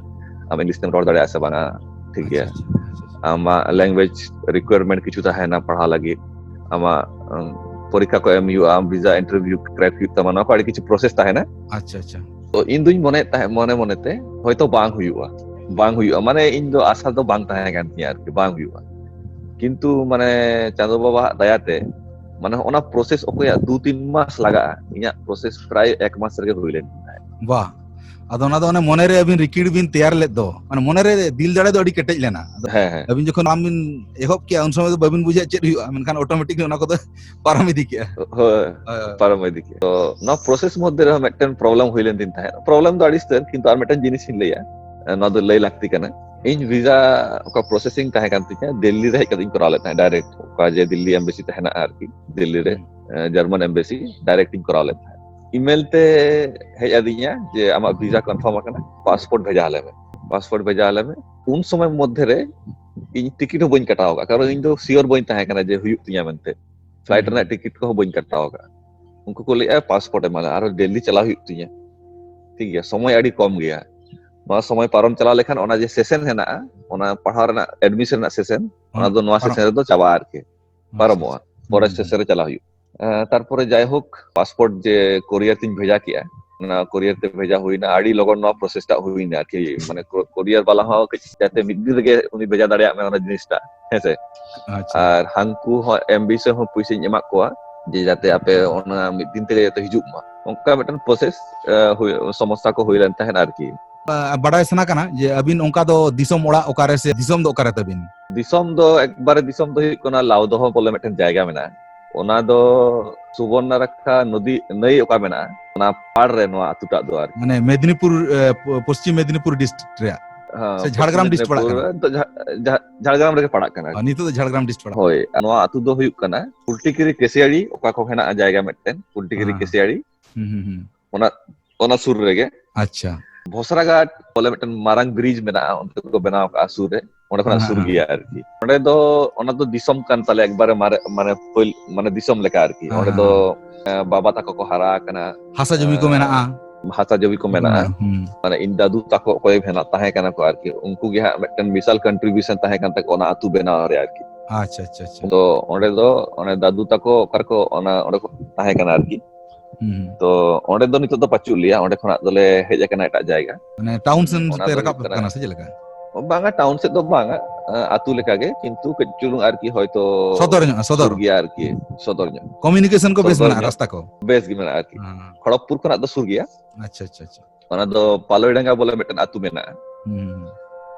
ᱟᱢ ᱤᱝᱞᱤᱥ ᱛᱮᱢ ᱨᱚᱲ ᱫᱟᱲᱮᱭᱟᱜᱼᱟ ᱥᱮ ᱵᱟᱝᱟ, ᱴᱷᱤᱠ ᱜᱮᱭᱟ᱾ ᱟᱪᱪᱷᱟ, ᱟᱪᱪᱷᱟ, ᱟᱪᱪᱷᱟ᱾ ᱟᱢᱟᱜ ᱞᱮᱝᱜᱩᱭᱮᱡᱽ ᱨᱤᱠᱩᱭᱟᱨᱢᱮᱱᱴ ᱠᱤᱪᱷᱩ ᱛᱟᱦᱮᱱᱟ ᱯᱟᱲᱦᱟᱣ ᱞᱟᱹᱜᱤᱫ, ᱟᱢᱟᱜ, ᱩᱸ, ᱯᱚᱨᱤᱠᱠᱷᱟ ᱠᱚ ᱮᱢ ᱦᱩᱭᱩᱜᱼᱟ, ᱟᱢ ᱵᱷᱤᱥᱟ ᱤᱱᱴᱟᱨᱵᱷᱤᱭᱩ ᱠᱨᱮᱠ ᱦᱩᱭᱩᱜ ᱛᱟᱢᱟ, ᱱᱚᱣᱟ ᱠᱚ ᱟᱹᱰᱤ ᱠᱤᱪᱷᱩ ᱯᱨᱚᱥᱮᱥ ᱛᱟᱦᱮᱱᱟ᱾ ᱟᱪᱪᱷᱟ, ᱟᱪᱪᱷᱟ᱾ ᱛᱚ ᱤᱧ ᱫᱩᱧ ᱢᱚᱱᱮᱭᱮᱫ ᱛᱟᱦᱮᱸᱫ, ᱢᱚᱱᱮ ᱢᱚᱱᱮᱛᱮ ᱦᱚᱭᱛᱚ ᱵᱟᱝ ᱦᱩᱭᱩᱜᱼᱟ, ᱵᱟᱝ ᱦᱩᱭᱩᱜᱼᱟ, ᱢᱟᱱᱮ ᱤᱧ ᱫᱚ ᱟᱥᱟ ᱫᱚ ᱵᱟᱝ ᱛᱟᱦᱮᱸ ᱠᱟᱱ ᱛᱤᱧᱟᱹ ᱟᱨᱠᱤ, ᱵᱟᱝ ᱦᱩᱭᱩᱜᱼᱟ᱾ ᱠᱤᱱᱛᱩ ᱢᱟᱱᱮ ᱪᱟᱸᱫᱚ ᱵᱟᱵᱟᱣᱟᱜ ᱫᱟᱭᱟᱛᱮ, ᱢᱟᱱᱮ ᱚᱱᱟ ᱯᱨᱚᱥᱮᱥ ᱚᱠᱚᱭᱟᱜ ᱫᱩ ᱛᱤᱱ ᱢᱟᱥ ᱞᱟᱜᱟᱜᱼᱟ, ᱤᱧᱟᱹᱜ ᱯᱨᱚᱥᱮᱥ ᱯᱨᱟᱭ ᱮᱠ ᱢᱟᱥ ᱨᱮᱜᱮ ᱦᱩᱭ ᱞᱮᱱ ᱛᱟᱦᱮᱸᱫ᱾ ᱵᱟᱦ᱾ ᱟᱫᱚ ᱚᱱᱟ ᱫᱚ ᱚᱱᱮ ᱢᱚᱱᱮᱨᱮ ᱟᱹᱵᱤᱱ ᱨᱤᱠᱤᱲ ᱵᱤᱱ ᱛᱮᱭᱟᱨ ᱞᱮᱫ ᱫᱚ, ᱢᱟᱱᱮ ᱢᱚᱱᱮᱨᱮ ᱫᱤᱞ ᱫᱟᱲᱮ ᱫᱚ ᱟᱹᱰᱤ ᱠᱮᱴᱮᱡ ᱞᱮᱱᱟ᱾ ᱟᱫᱚ ᱦᱮᱸ, ᱦᱮᱸ᱾ ᱟᱹᱵᱤᱱ ᱡᱚᱠᱷᱚᱱ ᱟᱢ ᱵᱤᱱ ᱮᱦᱚᱵ ᱠᱮᱜᱼᱟ, ᱩᱱ ᱥᱚᱢᱚᱭ ᱫᱚ ᱵᱟᱹᱵᱤᱱ ᱵᱩᱡᱷᱟᱹᱣ ᱪᱮᱫ ᱦᱩᱭᱩᱜᱼᱟ, ᱢᱮᱱᱠᱷᱟᱱ ᱚᱴᱳᱢᱮᱴᱤᱠ ᱚᱱᱟ ᱠᱚᱫᱚ ᱯᱟᱨᱚᱢ ᱤᱫᱤ ᱠᱮᱜᱼᱟ᱾ ᱦᱳᱭ, ᱦᱳᱭ, ᱦᱳᱭ᱾ ᱯᱟᱨᱚᱢ ᱤᱫᱤ ᱠᱮᱫ᱾ ᱛᱚ ᱱᱚᱣᱟ ᱯᱨᱚᱥᱮᱥ ᱢᱚᱫᱽᱫᱷᱮ ᱨᱮᱦᱚᱸ ᱢᱤᱫᱴᱮᱱ ᱯᱨᱚᱵᱞᱮᱢ ᱦᱩᱭ ᱞᱮᱱ ᱛᱤᱧ ᱛᱟᱦᱮᱸᱫ᱾ ᱯᱨᱚᱵᱞᱮᱢ ᱫᱚ ᱟᱹᱰᱤ ᱩᱥᱛᱟᱹᱨ, ᱠᱤᱱᱛᱩ ᱟᱨ ᱢᱤᱫᱴᱮᱱ ᱡᱤᱱᱤᱥ ᱤᱧ ᱞᱟᱹᱭᱟ, ᱱᱚᱣᱟ ᱫᱚ ᱞᱟᱹᱭ ᱞᱟᱹᱠᱛᱤ ᱠᱟᱱᱟ᱾ ᱤᱧ ᱵᱷᱤᱥᱟ ᱚᱠᱟ ᱯᱨᱚᱥᱮᱥᱤᱝ ᱛᱟᱦᱮᱸ ᱠᱟᱱ ᱛᱤᱧᱟ, ᱫᱤᱞᱞᱤ ᱨᱮ ᱦᱮᱡ ᱠᱟᱛᱮ ᱤᱧ ᱠᱚᱨᱟᱣ ᱞᱮᱫ ᱛᱟᱦᱮᱸᱫ, ᱰᱟᱭᱨᱮᱠᱴ ᱚᱠᱟ ᱡᱮ ᱫᱤᱞᱞᱤ ᱮᱢᱵᱮᱥᱤ ᱛᱟᱦᱮᱱᱟ ᱟᱨᱠᱤ, ᱫᱤᱞᱞᱤ ᱨᱮ, ᱦᱩᱸ᱾ ᱮ, ᱡᱟᱨᱢᱟᱱ ᱮᱢᱵᱮᱥᱤ ᱰᱟᱭᱨᱮᱠᱴ ᱤᱧ ᱠᱚᱨᱟᱣ ᱞᱮᱫ ᱛᱟᱦᱮᱸᱫ᱾ ᱤᱢᱮᱞ ᱛᱮ ᱦᱮᱡ ᱟᱹᱫᱤᱧᱟ ᱡᱮ ᱟᱢᱟᱜ ᱵᱷᱤᱥᱟ ᱠᱚᱱᱯᱷᱟᱨᱢ ᱟᱠᱟᱱᱟ, ᱯᱟᱥᱯᱳᱨᱴ ᱵᱷᱮᱡᱟ ᱟᱞᱮ ᱢᱮ, ᱯᱟᱥᱯᱳᱨᱴ ᱵᱷᱮᱡᱟ ᱟᱞᱮ ᱢᱮ᱾ ᱩᱱ ᱥᱚᱢᱚᱭ ᱢᱚᱫᱽᱫᱷᱮ ᱨᱮ ᱤᱧ ᱴᱤᱠᱤᱴ ᱦᱚᱸ ᱵᱟᱹᱧ ᱠᱟᱴᱟᱣ ᱟᱠᱟᱫ, ᱠᱟᱨᱚᱱ ᱤᱧ ᱫᱚ ᱥᱤᱭᱳᱨ ᱵᱟᱹᱧ ᱛᱟᱦᱮᱸ ᱠᱟᱱᱟ ᱡᱮ ᱦᱩᱭᱩᱜ ᱛᱤᱧᱟ ᱢᱮᱱᱛᱮ᱾ ᱯᱷᱞᱟᱭᱤᱴ ᱦᱩᱸ᱾ ᱨᱮᱱᱟᱜ ᱴᱤᱠᱤᱴ ᱠᱚᱦᱚᱸ ᱵᱟᱹᱧ ᱠᱟᱴᱟᱣ ᱟᱠᱟᱫ᱾ ᱩᱱᱠᱩ ᱠᱚ ᱞᱟᱹᱭᱮᱫᱼᱟ ᱯᱟᱥᱯᱳᱨᱴ ᱮᱢᱟᱞᱮ, ᱟᱨᱚ ᱫᱤᱞᱞᱤ ᱪᱟᱞᱟᱣ ᱦᱩᱭᱩᱜ ᱛᱤᱧᱟ᱾ ᱴᱷᱤᱠ ᱜᱮᱭᱟ, ᱥᱚᱢᱚᱭ ᱟᱹᱰᱤ ᱠᱚᱢ ᱜᱮᱭᱟ᱾ ᱱᱚᱣᱟ ᱥᱚᱢᱚᱭ ᱯᱟᱨᱚᱢ ᱪᱟᱞᱟᱣ ᱞᱮᱠᱷᱟᱱ ᱚᱱᱟ ᱡᱮ ᱥᱮᱥᱚᱱ ᱦᱮᱱᱟᱜᱼᱟ, ᱚᱱᱟ ᱯᱟᱲᱦᱟᱣ ᱨᱮᱱᱟᱜ ᱮᱰᱢᱤᱥᱚᱱ ᱨᱮᱱᱟᱜ ᱥᱮᱥᱚᱱ, ᱚᱱᱟ ᱫᱚ ᱱᱚᱣᱟ ᱯᱟᱨᱚᱢ᱾ ᱥᱮᱥᱚᱱ ᱨᱮᱫᱚ ᱪᱟᱵᱟᱜᱼᱟ ᱟᱨᱠᱤ, ᱟᱪᱪᱷᱟ, ᱯᱟᱨᱚᱢᱚᱜᱼᱟ᱾ ᱟᱪᱪᱷᱟ᱾ ᱯᱚᱨᱮᱨ ᱦᱩᱸ, ᱥᱮᱥᱚᱱ ᱨᱮ ᱪᱟᱞᱟᱣ ᱦᱩᱭᱩᱜᱼᱟ᱾ ᱮᱸ, ᱛᱟᱨᱯᱚᱨᱮ ᱡᱟᱭᱦᱳᱠ, ᱯᱟᱥᱯᱳᱨᱴ ᱡᱮ ᱠᱳᱨᱤᱭᱟᱨ ᱛᱤᱧ ᱵᱷᱮᱡᱟ ᱠᱮᱜᱼᱟ, ᱚᱱᱟ ᱠᱩᱨᱤᱭᱟᱨ ᱛᱮ ᱵᱷᱮᱡᱟ ᱦᱩᱭᱱᱟ, ᱟᱹᱰᱤ ᱞᱚᱜᱚᱱ ᱱᱚᱣᱟ ᱯᱨᱚᱥᱮᱥ ᱴᱟᱜ ᱦᱩᱭᱱᱟ ᱟᱨᱠᱤ᱾ ᱢᱟᱱᱮ ᱠᱩᱨᱤᱭᱟᱨ ᱵᱟᱞᱟ ᱦᱚᱸ ᱠᱟᱹᱡ ᱡᱟᱛᱮ ᱢᱤᱫ ᱫᱤᱱ ᱨᱮᱜᱮ ᱩᱱᱤ ᱵᱷᱮᱡᱟ ᱫᱟᱲᱮᱭᱟᱜ ᱢᱮ ᱚᱱᱟ ᱡᱤᱱᱤᱥᱴᱟᱜ, ᱦᱮᱸᱥᱮ᱾ ᱟᱪᱪᱷᱟ᱾ ᱟᱨ ᱦᱟᱱᱠᱩ ᱦᱚᱸ ᱮᱢ ᱵᱤ ᱥᱮ ᱦᱚᱸ ᱯᱩᱭᱥᱟᱹᱧ ᱮᱢᱟᱜ ᱠᱚᱣᱟ ᱡᱮ ᱡᱟᱛᱮ ᱟᱯᱮ ᱚᱱᱟ ᱢᱤᱫ ᱫᱤᱱ ᱛᱮᱜᱮ ᱡᱟᱛᱮ ᱦᱤᱡᱩᱜ ᱢᱟ, ᱚᱱᱠᱟ ᱢᱤᱫᱴᱮᱱ ᱯᱨᱚᱥᱮᱥ ᱥᱚᱢᱚᱥᱥᱟ ᱠᱚ ᱦᱩᱭ ᱞᱮᱱ ᱛᱟᱦᱮᱸᱫ ᱟᱨᱠᱤ᱾ ᱵᱟᱰᱟᱭ ᱥᱟᱱᱟ ᱠᱟᱱᱟ ᱡᱮ ᱟᱹᱵᱤᱱ ᱚᱱᱠᱟ ᱫᱚ ᱫᱤᱥᱚᱢ ᱚᱲᱟᱜ ᱚᱠᱟᱨᱮ ᱥᱮ ᱫᱤᱥᱚᱢ ᱫᱚ ᱚᱠᱟᱨᱮ ᱛᱟᱹᱵᱤᱱ? ᱫᱤᱥᱚᱢ ᱫᱚ ᱮᱠᱵᱟᱨᱮ ᱫᱤᱥᱚᱢ ᱫᱚ ᱦᱩᱭᱩᱜ ᱠᱟᱱᱟ ᱞᱟᱣᱫᱚᱦᱚ ᱵᱚᱞᱮ ᱢᱤᱫᱴᱮᱱ ᱡᱟᱭᱜᱟ ᱢᱮᱱᱟᱜᱼᱟ᱾ ᱚᱱᱟ ᱫᱚ ᱥᱩᱵᱚᱨᱱᱟᱨᱮᱠᱷᱟ ᱱᱚᱫᱤ ᱱᱟᱹᱭ ᱚᱠᱟ ᱢᱮᱱᱟᱜᱼᱟ, ᱚᱱᱟ ᱯᱟᱲ ᱨᱮ ᱱᱚᱣᱟ ᱟᱹᱛᱩ ᱴᱟᱜ ᱫᱚ ᱟᱨᱠᱤ᱾ ᱢᱟᱱᱮ ᱢᱮᱫᱽᱱᱤᱯᱩᱨ, ᱮ, ᱯᱚ-, ᱯᱚᱥᱪᱤᱢ ᱢᱮᱫᱽᱱᱤᱯᱩᱨ ᱰᱤᱥᱴᱨᱤᱠᱴ ᱨᱮᱭᱟᱜ ᱦᱮᱸ, ᱥᱮ ᱡᱷᱟᱲᱜᱨᱟᱢ ᱯᱚᱥᱪᱤᱢ ᱰᱤᱥᱴᱨᱤᱠᱴ ᱯᱟᱲᱟᱜ ᱢᱮᱫᱽᱱᱤᱯᱩᱨ ᱠᱟᱱᱟ? ᱱᱤᱛᱚᱜ ᱡᱷᱟ-, ᱡᱷᱟ-, ᱡᱷᱟᱲᱜᱨᱟᱢ ᱨᱮᱜᱮ ᱯᱟᱲᱟᱜ ᱠᱟᱱᱟ ᱟᱨᱠᱤ᱾ ᱱᱤᱛᱚᱜ ᱫᱚ ᱡᱷᱟᱲᱜᱨᱟᱢ ᱰᱤᱥᱴᱨᱤᱠᱴ ᱯᱟᱲᱟᱜ ᱦᱳᱭ, ᱠᱟᱱᱟ᱾ ᱱᱚᱣᱟ ᱟᱹᱛᱩ ᱫᱚ ᱦᱩᱭᱩᱜ ᱠᱟᱱᱟ ᱯᱩᱞᱴᱤᱠᱤᱨᱤ ᱠᱮᱥᱤᱭᱟᱲᱤ, ᱚᱠᱟ ᱠᱚ ᱦᱮᱱᱟᱜᱼᱟ ᱡᱟᱭᱜᱟ ᱢᱤᱫᱴᱮᱱ, ᱯᱩᱞᱴᱤᱠᱤᱨᱤ ᱦᱮᱸ, ᱦᱮᱸ᱾ ᱠᱮᱥᱤᱭᱟᱲᱤ᱾ ᱦᱩᱸ, ᱦᱩᱸ, ᱦᱩᱸ᱾ ᱚᱱᱟ, ᱚᱱᱟ ᱥᱩᱨ ᱨᱮᱜᱮ᱾ ᱟᱪᱪᱷᱟ᱾ ᱵᱷᱚᱥᱨᱟᱜᱷᱟᱴ ᱵᱚᱞᱮ ᱢᱤᱫᱴᱮᱱ ᱢᱟᱨᱟᱝ ᱵᱨᱤᱡᱽ ᱢᱮᱱᱟᱜᱼᱟ, ᱚᱱᱛᱮ ᱠᱚ ᱵᱮᱱᱟᱣ ᱠᱟᱜᱼᱟ ᱥᱩᱨ ᱨᱮ, ᱚᱸᱰᱮ ᱠᱷᱚᱱᱟᱜ ᱦᱮᱸ, ᱥᱩᱨ ᱦᱮᱸ᱾ ᱜᱮᱭᱟ ᱟᱨᱠᱤ᱾ ᱚᱸᱰᱮ ᱫᱚ, ᱚᱱᱟ ᱫᱚ ᱫᱤᱥᱚᱢ ᱠᱟᱱ ᱛᱟᱞᱮᱭᱟ ᱮᱠᱵᱟᱨᱮ ᱢᱟᱨᱮ, ᱢᱟᱱᱮ ᱯᱟᱹᱦᱤᱞ, ᱢᱟᱱᱮ ᱫᱤᱥᱚᱢ ᱞᱮᱠᱟ ᱟᱨᱠᱤ᱾ ᱦᱮᱸ, ᱚᱸᱰᱮ ᱦᱮᱸ, ᱫᱚ, ᱦᱮᱸ᱾ ᱮᱸ, ᱵᱟᱵᱟ ᱛᱟᱠᱚ ᱠᱚ ᱦᱟᱨᱟ ᱟᱠᱟᱱᱟ᱾ ᱦᱟᱥᱟ ᱡᱚᱢᱤ ᱠᱚ ᱮᱸ, ᱢᱮᱱᱟᱜᱼᱟ᱾ ᱦᱟᱥᱟ ᱡᱚᱢᱤ ᱠᱚ ᱢᱮᱱᱟᱜᱼᱟ᱾ ᱦᱩᱸ᱾ ᱢᱟᱱᱮ ᱤᱧ ᱫᱟᱫᱩ ᱛᱟᱠᱚ ᱚᱠᱚᱭ ᱦᱮᱱᱟᱜ, ᱛᱟᱦᱮᱸ ᱠᱟᱱᱟ ᱠᱚ ᱟᱨᱠᱤ, ᱩᱱᱠᱩ ᱜᱮ ᱦᱟᱸᱜ ᱢᱤᱫᱴᱮᱱ ᱵᱤᱥᱟᱞ ᱠᱚᱱᱴᱨᱤᱵᱤᱭᱩᱥᱚᱱ ᱛᱟᱦᱮᱸ ᱠᱟᱱ ᱛᱟᱠᱚ ᱚᱱᱟ ᱟᱹᱛᱩ ᱵᱮᱱᱟᱣ ᱨᱮ ᱟᱨᱠᱤ᱾ ᱟᱪᱪᱷᱟ, ᱟᱪᱪᱷᱟ, ᱟᱪᱪᱷᱟ᱾ ᱛᱚ ᱚᱸᱰᱮ ᱫᱚ, ᱚᱸᱰᱮ ᱫᱟᱫᱩ ᱛᱟᱠᱚ ᱚᱠᱟ ᱨᱮᱠᱚ, ᱚᱱᱟ, ᱚᱸᱰᱮ ᱠᱚ ᱛᱟᱦᱮᱸ ᱠᱟᱱᱟ ᱟᱨᱠᱤ᱾ ᱦᱩᱸ, ᱦᱩᱸ᱾ ᱛᱚ ᱚᱸᱰᱮ ᱫᱚ ᱱᱤᱛᱚᱜ ᱫᱚ ᱯᱟᱹᱪᱩᱜ ᱞᱮᱭᱟ, ᱚᱸᱰᱮ ᱠᱷᱚᱱᱟᱜ ᱫᱚᱞᱮ ᱦᱮᱡ ᱟᱠᱟᱱᱟ ᱮᱴᱟᱜ ᱡᱟᱭᱜᱟ᱾ ᱢᱟᱱᱮ ᱴᱟᱣᱩᱱ ᱥᱮᱱ ᱚᱱᱟ ᱯᱮ ᱫᱚ ᱨᱟᱠᱟᱵ ᱦᱩᱭᱩᱜ ᱠᱟᱱᱟ ᱠᱟᱱᱟ ᱥᱮ ᱪᱮᱫ ᱞᱮᱠᱟ? ᱵᱟᱝᱟ, ᱴᱟᱣᱩᱱ ᱥᱮᱫ ᱫᱚ ᱵᱟᱝᱟ, ᱟᱹᱛᱩ ᱞᱮᱠᱟ ᱜᱮ, ᱠᱤᱱᱛᱩ ᱠᱟᱹᱡ ᱪᱩᱞᱩᱝ ᱟᱨᱠᱤ ᱦᱚᱭᱛᱚ ᱥᱚᱫᱚᱨ ᱧᱚᱜ, ᱥᱚᱫᱚᱨ᱾ ᱥᱩᱨ ᱜᱮᱭᱟ ᱟᱨᱠᱤ, ᱥᱚᱫᱚᱨ ᱧᱚᱜ᱾ ᱠᱚᱢᱤᱭᱩᱱᱤᱠᱮᱥᱚᱱ ᱠᱚ ᱵᱮᱥ ᱥᱚᱫᱚᱨ ᱢᱮᱱᱟᱜᱼᱟ, ᱧᱚᱜ᱾ ᱨᱟᱥᱛᱟ ᱠᱚ? ᱵᱮᱥ ᱜᱮ ᱢᱮᱱᱟᱜᱼᱟ ᱟᱨᱠᱤ᱾ ᱦᱮᱸ᱾ ᱠᱷᱚᱲᱚᱜᱽᱯᱩᱨ ᱠᱷᱚᱱᱟᱜ ᱫᱚ ᱥᱩᱨ ᱜᱮᱭᱟ᱾ ᱟᱪᱪᱷᱟ, ᱟᱪᱪᱷᱟ, ᱟᱪᱪᱷᱟ᱾ ᱚᱱᱟ ᱫᱚ ᱯᱟᱞᱚᱭᱰᱟᱸᱜᱟ ᱵᱚᱞᱮ ᱢᱤᱫᱴᱮᱱ ᱟᱹᱛᱩ ᱢᱮᱱᱟᱜᱼᱟ᱾ ᱦᱩᱸ᱾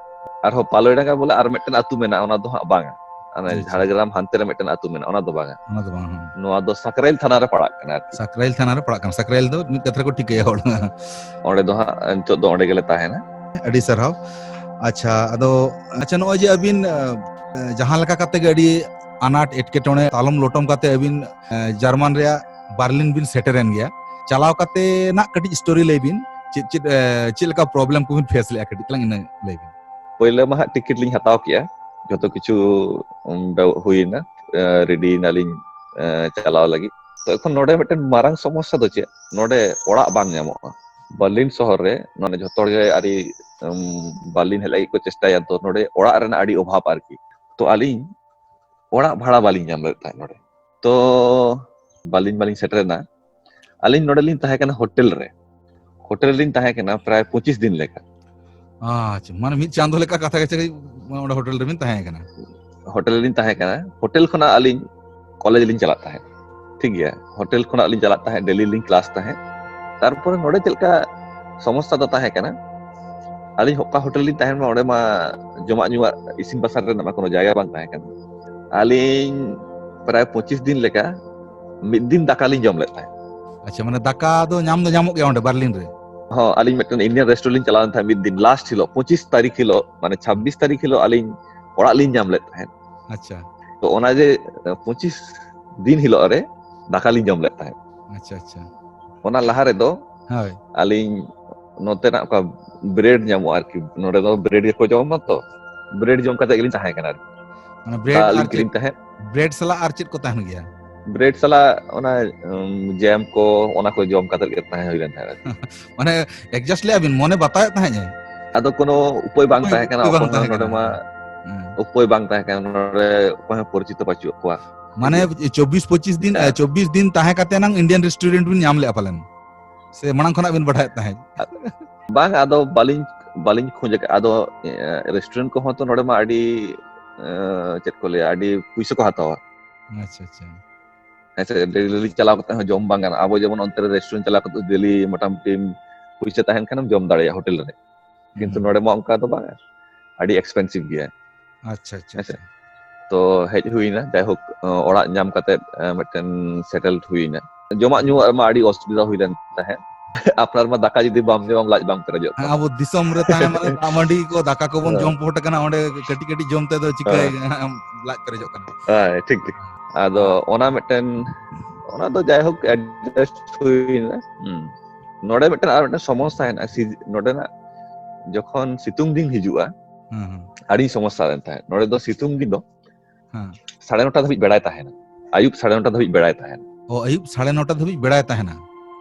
ᱟᱨᱦᱚᱸ ᱯᱟᱞᱚᱭᱰᱟᱸᱜᱟ ᱵᱚᱞᱮ ᱟᱨ ᱢᱤᱫᱴᱮᱱ ᱟᱹᱛᱩ ᱢᱮᱱᱟᱜᱼᱟ, ᱚᱱᱟ ᱫᱚ ᱦᱟᱸᱜ ᱵᱟᱝᱟ᱾ ᱚᱱᱮ ᱟᱪᱪᱷᱟ, ᱟᱪᱪᱷᱟ᱾ ᱡᱷᱟᱲᱜᱨᱟᱢ ᱦᱟᱱᱛᱮ ᱨᱮ ᱢᱤᱫᱴᱮᱱ ᱟᱹᱛᱩ ᱢᱮᱱᱟᱜᱼᱟ, ᱚᱱᱟ ᱫᱚ ᱵᱟᱝᱟ᱾ ᱚᱱᱟ ᱫᱚ ᱵᱟᱝ, ᱦᱮᱸ᱾ ᱱᱚᱣᱟ ᱫᱚ ᱥᱟᱠᱨᱟᱭᱤᱞ ᱛᱷᱟᱱᱟ ᱨᱮ ᱯᱟᱲᱟᱜ ᱠᱟᱱᱟ ᱟᱨᱠᱤ᱾ ᱥᱟᱠᱨᱟᱭᱤᱞ ᱛᱷᱟᱱᱟ ᱨᱮ ᱯᱟᱲᱟᱜ ᱠᱟᱱᱟ᱾ ᱥᱟᱠᱨᱟᱭᱤᱞ ᱫᱚ ᱢᱤᱫ ᱠᱟᱛᱷᱟ ᱨᱮᱠᱚ ᱴᱷᱤᱠᱟᱹᱭᱟ ᱦᱚᱲ᱾ ᱚᱸᱰᱮ ᱫᱚ ᱦᱟᱸᱜ ᱱᱤᱛᱚᱜ ᱫᱚ ᱚᱸᱰᱮ ᱜᱮᱞᱮ ᱛᱟᱦᱮᱱᱟ᱾ ᱟᱹᱰᱤ ᱥᱟᱨᱦᱟᱣ᱾ ᱟᱪᱪᱷᱟ, ᱟᱫᱚ, ᱟᱪᱪᱷᱟ, ᱱᱚᱜᱼᱚᱭ ᱡᱮ ᱟᱹᱵᱤᱱ, ᱟᱸ, ᱡᱟᱦᱟᱸ ᱞᱮᱠᱟ ᱠᱟᱛᱮ ᱜᱮ ᱟᱹᱰᱤ ᱟᱱᱟᱴ ᱮᱴᱠᱮᱴᱚᱬᱮ ᱛᱟᱞᱚᱢ ᱞᱚᱴᱚᱢ ᱠᱟᱛᱮ ᱟᱹᱵᱤᱱ, ᱟᱸ, ᱡᱟᱨᱢᱟᱱ ᱨᱮᱭᱟᱜ ᱵᱟᱨᱞᱤᱱ ᱵᱤᱱ ᱥᱮᱴᱮᱨᱮᱱ ᱜᱮᱭᱟ, ᱪᱟᱞᱟᱣ ᱠᱟᱛᱮ ᱱᱟᱜ ᱠᱟᱹᱴᱤᱡ ᱥᱴᱳᱨᱤ ᱞᱟᱹᱭ ᱵᱤᱱ, ᱪᱮᱫ, ᱪᱮᱫ, ᱮ, ᱪᱮᱫ ᱞᱮᱠᱟ ᱯᱨᱚᱵᱞᱮᱢ ᱠᱚᱵᱤᱱ ᱯᱷᱮᱥ ᱞᱮᱜᱼᱟ, ᱠᱟᱹᱴᱤᱡ ᱛᱟᱞᱟᱝ ᱤᱱᱟᱹ ᱞᱟᱹᱭ ᱵᱤᱱ᱾ ᱯᱳᱭᱞᱳ ᱢᱟ ᱦᱟᱸᱜ ᱴᱤᱠᱤᱴ ᱞᱤᱧ ᱦᱟᱛᱟᱣ ᱠᱮᱜᱼᱟ, ᱡᱚᱛᱚ ᱠᱤᱪᱷᱩ, ᱩᱢ, ᱵᱮᱣ-, ᱦᱩᱭᱮᱱᱟ, ᱮ, ᱨᱮᱰᱤᱭᱮᱱᱟᱞᱤᱧ, ᱮ, ᱪᱟᱞᱟᱣ ᱞᱟᱹᱜᱤᱫ᱾ ᱛᱚ ᱮᱠᱷᱚᱱ ᱱᱚᱰᱮ ᱢᱤᱫᱴᱮᱱ ᱢᱟᱨᱟᱝ ᱥᱚᱢᱚᱥᱥᱟ ᱫᱚ ᱪᱮᱫ? ᱱᱚᱰᱮ ᱚᱲᱟᱜ ᱵᱟᱝ ᱧᱟᱢᱚᱜᱼᱟ᱾ ᱵᱟᱨᱞᱤᱱ ᱥᱚᱦᱚᱨ ᱨᱮ, ᱱᱚᱰᱮ ᱡᱷᱚᱛᱚ ᱦᱚᱲ ᱜᱮ ᱟᱹᱰᱤ, ᱩᱢ, ᱵᱟᱨᱞᱤᱱ ᱦᱮᱡ ᱞᱟᱹᱜᱤᱫ ᱠᱚ ᱪᱮᱥᱴᱟᱭᱟ, ᱛᱚ ᱱᱚᱰᱮ ᱚᱲᱟᱜ ᱨᱮᱱᱟᱜ ᱟᱹᱰᱤ ᱚᱵᱷᱟᱵᱽ ᱟᱨᱠᱤ᱾ ᱛᱚ ᱟᱹᱞᱤᱧ ᱚᱲᱟᱜ ᱵᱷᱟᱲᱟ ᱵᱟᱹᱞᱤᱧ ᱧᱟᱢ ᱞᱮᱫ ᱛᱟᱦᱮᱸᱫ ᱱᱚᱰᱮ᱾ ᱛᱚ ᱵᱟᱹᱞᱤᱧ, ᱵᱟᱹᱞᱤᱧ ᱥᱮᱴᱮᱨᱮᱱᱟ᱾ ᱟᱹᱞᱤᱧ ᱱᱚᱰᱮ ᱞᱤᱧ ᱛᱟᱦᱮᱸ ᱠᱟᱱᱟ ᱦᱳᱴᱮᱞ ᱨᱮ᱾ ᱦᱳᱴᱮᱞ ᱨᱤᱧ ᱛᱟᱦᱮᱸ ᱠᱟᱱᱟ ᱯᱨᱟᱭ ᱯᱚᱸᱪᱤᱥ ᱫᱤᱱ ᱞᱮᱠᱟ᱾ ᱟᱪᱪᱷᱟ, ᱢᱟᱱᱮ ᱢᱤᱫ ᱪᱟᱸᱫᱚ ᱞᱮᱠᱟ ᱠᱟᱛᱷᱟ ᱠᱟᱪᱷᱟ ᱜᱮ ᱚᱸᱰᱮ ᱦᱳᱴᱮᱞ ᱨᱮᱵᱤᱱ ᱛᱟᱦᱮᱸ ᱠᱟᱱᱟ᱾ ᱦᱳᱴᱮᱞ ᱨᱤᱧ ᱛᱟᱦᱮᱸ ᱠᱟᱱᱟ᱾ ᱦᱳᱴᱮᱞ ᱠᱷᱚᱱᱟᱜ ᱟᱹᱞᱤᱧ ᱠᱚᱞᱮᱡᱽ ᱞᱤᱧ ᱪᱟᱞᱟᱜ ᱛᱟᱦᱮᱸᱫ᱾ ᱴᱷᱤᱠ ᱜᱮᱭᱟ, ᱦᱳᱴᱮᱞ ᱠᱷᱚᱱᱟᱜ ᱞᱤᱧ ᱪᱟᱞᱟᱜ ᱛᱟᱦᱮᱸᱫ, ᱰᱮᱞᱤ ᱞᱤᱧ ᱠᱞᱟᱥ ᱛᱟᱦᱮᱸᱫ᱾ ᱛᱟᱨᱯᱚᱨᱮ ᱱᱚᱰᱮ ᱪᱮᱫ ᱞᱮᱠᱟ ᱥᱚᱢᱚᱥᱥᱟ ᱫᱚ ᱛᱟᱦᱮᱸ ᱠᱟᱱᱟ, ᱟᱹᱞᱤᱧ ᱚᱠᱟ ᱦᱳᱴᱮᱞ ᱞᱤᱧ ᱛᱟᱦᱮᱱ ᱢᱟ, ᱚᱸᱰᱮ ᱢᱟ ᱡᱚᱢᱟᱜ ᱧᱩᱣᱟᱜ ᱤᱥᱤᱱ ᱵᱟᱥᱟᱝ ᱨᱮᱱᱟᱜ ᱢᱟ ᱠᱳᱱᱳ ᱡᱟᱭᱜᱟ ᱵᱟᱝ ᱛᱟᱦᱮᱸ ᱠᱟᱱᱟ᱾ ᱟᱹᱞᱤᱧ ᱯᱨᱟᱭ ᱯᱚᱸᱪᱤᱥ ᱫᱤᱱ ᱞᱮᱠᱟ ᱢᱤᱫ ᱫᱤᱱ ᱫᱟᱠᱟ ᱞᱤᱧ ᱡᱚᱢ ᱞᱮᱫ ᱛᱟᱦᱮᱸᱫ᱾ ᱟᱪᱪᱷᱟ, ᱢᱟᱱᱮ ᱫᱟᱠᱟ ᱫᱚ ᱧᱟᱢ ᱫᱚ ᱧᱟᱢᱚᱜ ᱜᱮᱭᱟ ᱚᱸᱰᱮ ᱵᱟᱨᱞᱤᱱ ᱨᱮ? ᱦᱚᱸ, ᱟᱹᱞᱤᱧ ᱢᱤᱫᱴᱮᱱ ᱤᱱᱰᱤᱭᱟᱱ ᱨᱮᱥᱴᱩᱨᱮᱱᱴ ᱞᱤᱧ ᱪᱟᱞᱟᱣ ᱞᱮᱱ ᱛᱟᱦᱮᱸᱫ ᱢᱤᱫ ᱫᱤᱱ, ᱞᱟᱥᱴ ᱦᱤᱞᱳᱜ, ᱯᱚᱸᱪᱤᱥ ᱛᱟᱹᱨᱤᱠᱷ ᱦᱤᱞᱳᱜ, ᱢᱟᱱᱮ ᱪᱷᱟᱵᱵᱤᱥ ᱛᱟᱹᱨᱤᱠᱷ ᱦᱤᱞᱳᱜ ᱟᱹᱞᱤᱧ ᱚᱲᱟᱜ ᱞᱤᱧ ᱧᱟᱢ ᱞᱮᱫ ᱛᱟᱦᱮᱸᱫ᱾ ᱟᱪᱪᱷᱟ᱾ ᱛᱚ ᱚᱱᱟ ᱡᱮ ᱯᱚᱸᱪᱤᱥ ᱫᱤᱱ ᱦᱤᱞᱳᱜ ᱨᱮ ᱫᱟᱠᱟ ᱞᱤᱧ ᱡᱚᱢ ᱞᱮᱫ ᱛᱟᱦᱮᱸᱫ᱾ ᱟᱪᱪᱷᱟ, ᱟᱪᱪᱷᱟ᱾ ᱚᱱᱟ ᱞᱟᱦᱟ ᱨᱮᱫᱚ ᱦᱳᱭ᱾ ᱟᱹᱞᱤᱧ ᱱᱚᱛᱮᱱᱟᱜ ᱚᱠᱟ ᱵᱨᱮᱰ ᱧᱟᱢᱚᱜᱼᱟ ᱟᱨᱠᱤ, ᱱᱚᱰᱮ ᱫᱚ ᱵᱨᱮᱰ ᱜᱮᱠᱚ ᱡᱚᱢᱟ ᱛᱚ, ᱵᱨᱮᱰ ᱡᱚᱢ ᱠᱟᱛᱮ ᱜᱮᱞᱤᱧ ᱛᱟᱦᱮᱸ ᱠᱟᱱᱟ ᱟᱨᱠᱤ᱾ ᱢᱟᱱᱮ ᱫᱟᱜ ᱵᱨᱮᱰ ᱟᱨ ᱞᱤᱧ ᱪᱮᱫ, ᱠᱤᱨᱤᱧ ᱛᱟᱦᱮᱸᱫ᱾ ᱵᱨᱮᱰ ᱥᱟᱞᱟᱜ ᱟᱨ ᱪᱮᱫ ᱠᱚ ᱛᱟᱦᱮᱱ ᱜᱮᱭᱟ? ᱵᱨᱮᱰ ᱥᱟᱞᱟᱜ ᱚᱱᱟ ᱩᱢ, ᱡᱮᱢ ᱠᱚ, ᱚᱱᱟ ᱠᱚ ᱡᱚᱢ ᱠᱟᱛᱮ ᱜᱮ ᱛᱟᱦᱮᱸ ᱦᱩᱭ ᱞᱮᱱ ᱛᱟᱦᱮᱸᱫ ᱟᱨᱠᱤ᱾ ᱢᱟᱱᱮ ᱮᱠᱡᱟᱥᱴ ᱞᱮᱭᱟ ᱵᱤᱱ, ᱢᱚᱱᱮ ᱵᱟᱛᱟᱣᱮᱫ ᱛᱟᱦᱮᱸᱫ ᱮ᱾ ᱟᱫᱚ ᱠᱳᱱᱳ ᱩᱯᱟᱹᱭ ᱵᱟᱝ ᱩᱯᱟᱹᱭ, ᱛᱟᱦᱮᱸ ᱠᱟᱱᱟ, ᱩᱯᱟᱹᱭ ᱵᱟᱝ ᱚᱠᱚᱭ ᱦᱚᱸ ᱛᱟᱦᱮᱸ ᱱᱚᱰᱮ ᱠᱟᱱᱟ᱾ ᱢᱟ ᱦᱩᱸ᱾ ᱩᱯᱟᱹᱭ ᱵᱟᱝ ᱛᱟᱦᱮᱸ ᱠᱟᱱᱟ, ᱱᱚᱰᱮ ᱚᱠᱚᱭ ᱦᱚᱸ ᱯᱚᱨᱤᱪᱤᱛ ᱵᱟᱹᱪᱩᱜ ᱠᱚᱣᱟ᱾ ᱢᱟᱱᱮ ᱪᱚᱵᱵᱤᱥ ᱯᱚᱸᱪᱤᱥ ᱫᱤᱱ, ᱦᱮᱸ᱾ ᱪᱚᱵᱵᱤᱥ ᱫᱤᱱ ᱛᱟᱦᱮᱸ ᱠᱟᱛᱮ ᱱᱟᱝ ᱤᱱᱰᱤᱭᱟᱱ ᱨᱮᱥᱴᱩᱨᱮᱱᱴ ᱵᱤᱱ ᱧᱟᱢ ᱞᱮᱫᱼᱟ ᱯᱟᱞᱮᱱ, ᱥᱮ ᱢᱟᱲᱟᱝ ᱠᱷᱚᱱᱟᱜ ᱵᱤᱱ ᱵᱟᱰᱟᱭᱮᱫ ᱛᱟᱦᱮᱸᱫ? ᱵᱟᱝ, ᱟᱫᱚ ᱵᱟᱹᱞᱤᱧ, ᱵᱟᱹᱞᱤᱧ ᱠᱷᱚᱡᱽ ᱟᱠᱟᱫᱼᱟ᱾ ᱟᱫᱚ ᱨᱮᱥᱴᱩᱨᱮᱱᱴ ᱠᱚᱦᱚᱸ ᱛᱚ ᱱᱚᱰᱮ ᱢᱟ ᱟᱹᱰᱤ, ᱮ, ᱪᱮᱫ ᱠᱚ ᱞᱟᱹᱭᱟ, ᱟᱹᱰᱤ ᱯᱩᱭᱥᱟᱹ ᱠᱚ ᱦᱟᱛᱟᱣᱟ᱾ ᱟᱪᱪᱷᱟ, ᱟᱪᱪᱷᱟ᱾ ᱦᱮᱸ ᱥᱮ, ᱰᱮᱞᱤ ᱪᱟᱞᱟᱣ ᱠᱟᱛᱮ ᱦᱚᱸ ᱡᱚᱢ ᱵᱟᱝ ᱜᱟᱱᱚᱜᱼᱟ᱾ ᱟᱵᱚ ᱡᱮᱢᱚᱱ ᱚᱱᱛᱮ ᱨᱮ ᱨᱮᱥᱴᱩᱨᱮᱱᱴ ᱪᱟᱞᱟᱣ ᱠᱟᱛᱮ ᱰᱮᱞᱤ ᱢᱚᱴᱟᱢᱩᱴᱤ ᱯᱩᱭᱥᱟᱹ ᱛᱟᱦᱮᱱ ᱠᱷᱟᱱᱮᱢ ᱡᱚᱢ ᱫᱟᱲᱮᱭᱟᱜᱼᱟ ᱦᱳᱴᱮᱞ ᱨᱮ, ᱠᱤᱱᱛᱩ ᱦᱩᱸ᱾ ᱱᱚᱰᱮ ᱢᱟ ᱚᱱᱠᱟ ᱫᱚ ᱵᱟᱝ, ᱟᱹᱰᱤ ᱮᱠᱥᱯᱮᱱᱥᱤᱵᱷ ᱜᱮᱭᱟ᱾ ᱟᱪᱪᱷᱟ, ᱟᱪᱪᱷᱟ, ᱦᱮᱸ ᱥᱮ᱾ ᱟᱪᱪᱷᱟ᱾ ᱛᱚ ᱦᱮᱡ ᱦᱩᱭᱱᱟ, ᱡᱟᱭᱦᱳᱠ, ᱚᱲᱟᱜ ᱧᱟᱢ ᱠᱟᱛᱮ ᱢᱤᱫᱴᱮᱱ ᱥᱮᱴᱮᱞᱰ ᱦᱩᱭᱱᱟ᱾ ᱡᱚᱢᱟᱜ ᱧᱩᱣᱟᱜ ᱨᱮᱢᱟ ᱟᱹᱰᱤ ᱚᱥᱩᱵᱤᱫᱷᱟ ᱦᱩᱭ ᱞᱮᱱ ᱛᱟᱦᱮᱸᱫ᱾ ᱟᱯᱱᱟᱨ ᱢᱟ ᱫᱟᱠᱟ ᱡᱩᱫᱤ ᱵᱟᱢ ᱡᱚᱢᱟ, ᱞᱟᱡ ᱵᱟᱝ ᱯᱮᱨᱮᱡᱚᱜ ᱦᱮᱸ, ᱛᱟᱢᱟ᱾ ᱟᱵᱚ ᱫᱤᱥᱚᱢ ᱨᱮ ᱛᱟᱦᱮᱸ ᱢᱟᱱᱮ ᱫᱟᱜ ᱢᱟᱹᱰᱤ ᱠᱚ, ᱫᱟᱠᱟ ᱠᱚᱵᱚᱱ ᱦᱮᱸ᱾ ᱡᱚᱢ ᱯᱚᱦᱚᱴ ᱟᱠᱟᱱᱟ, ᱚᱸᱰᱮ ᱠᱟᱹᱴᱤᱡ ᱠᱟᱹᱴᱤᱡ ᱡᱚᱢ ᱛᱮᱫᱚ ᱪᱤᱠᱟᱹᱭ ᱦᱮᱸ᱾ ᱞᱟᱡ ᱯᱮᱨᱮᱡᱚᱜ ᱠᱟᱱᱟ᱾ ᱦᱮᱸ, ᱴᱷᱤᱠ, ᱴᱷᱤᱠ᱾ ᱟᱫᱚ ᱚᱱᱟ ᱢᱤᱫᱴᱮᱱ, ᱚᱱᱟ ᱫᱚ ᱡᱟᱭᱦᱳᱠ ᱮᱰᱡᱟᱥᱴ ᱦᱩᱭᱱᱟ᱾ ᱦᱩᱸ᱾ ᱱᱚᱰᱮ ᱢᱤᱫᱴᱮᱱ ᱟᱨ ᱢᱤᱫᱴᱮᱱ ᱥᱚᱢᱚᱥᱥᱟ ᱦᱮᱱᱟᱜᱼᱟ, ᱥᱤ-, ᱱᱚᱰᱮᱱᱟᱜ ᱡᱚᱠᱷᱚᱱ ᱥᱤᱛᱩᱝ ᱫᱤᱱ ᱦᱤᱡᱩᱜᱼᱟ, ᱦᱮᱸ, ᱦᱮᱸ᱾ ᱟᱹᱰᱤ ᱥᱚᱢᱚᱥᱥᱟ ᱞᱮᱱ ᱛᱟᱦᱮᱸᱫ᱾ ᱱᱚᱰᱮ ᱫᱚ ᱥᱤᱛᱩᱝ ᱫᱤᱱ ᱫᱚ ᱦᱮᱸ᱾ ᱥᱟᱲᱮ ᱱᱚᱴᱟ ᱫᱷᱟᱹᱵᱤᱡ ᱵᱮᱲᱟᱭ ᱛᱟᱦᱮᱱᱟ, ᱟᱹᱭᱩᱵ ᱥᱟᱲᱮ ᱱᱚᱴᱟ ᱫᱷᱟᱹᱵᱤᱡ ᱵᱮᱲᱟᱭ ᱛᱟᱦᱮᱱᱟ᱾ ᱚ, ᱟᱹᱭᱩᱵ ᱥᱟᱲᱮ ᱱᱚᱴᱟ ᱫᱷᱟᱹᱵᱤᱡ ᱵᱮᱲᱟᱭ ᱛᱟᱦᱮᱱᱟ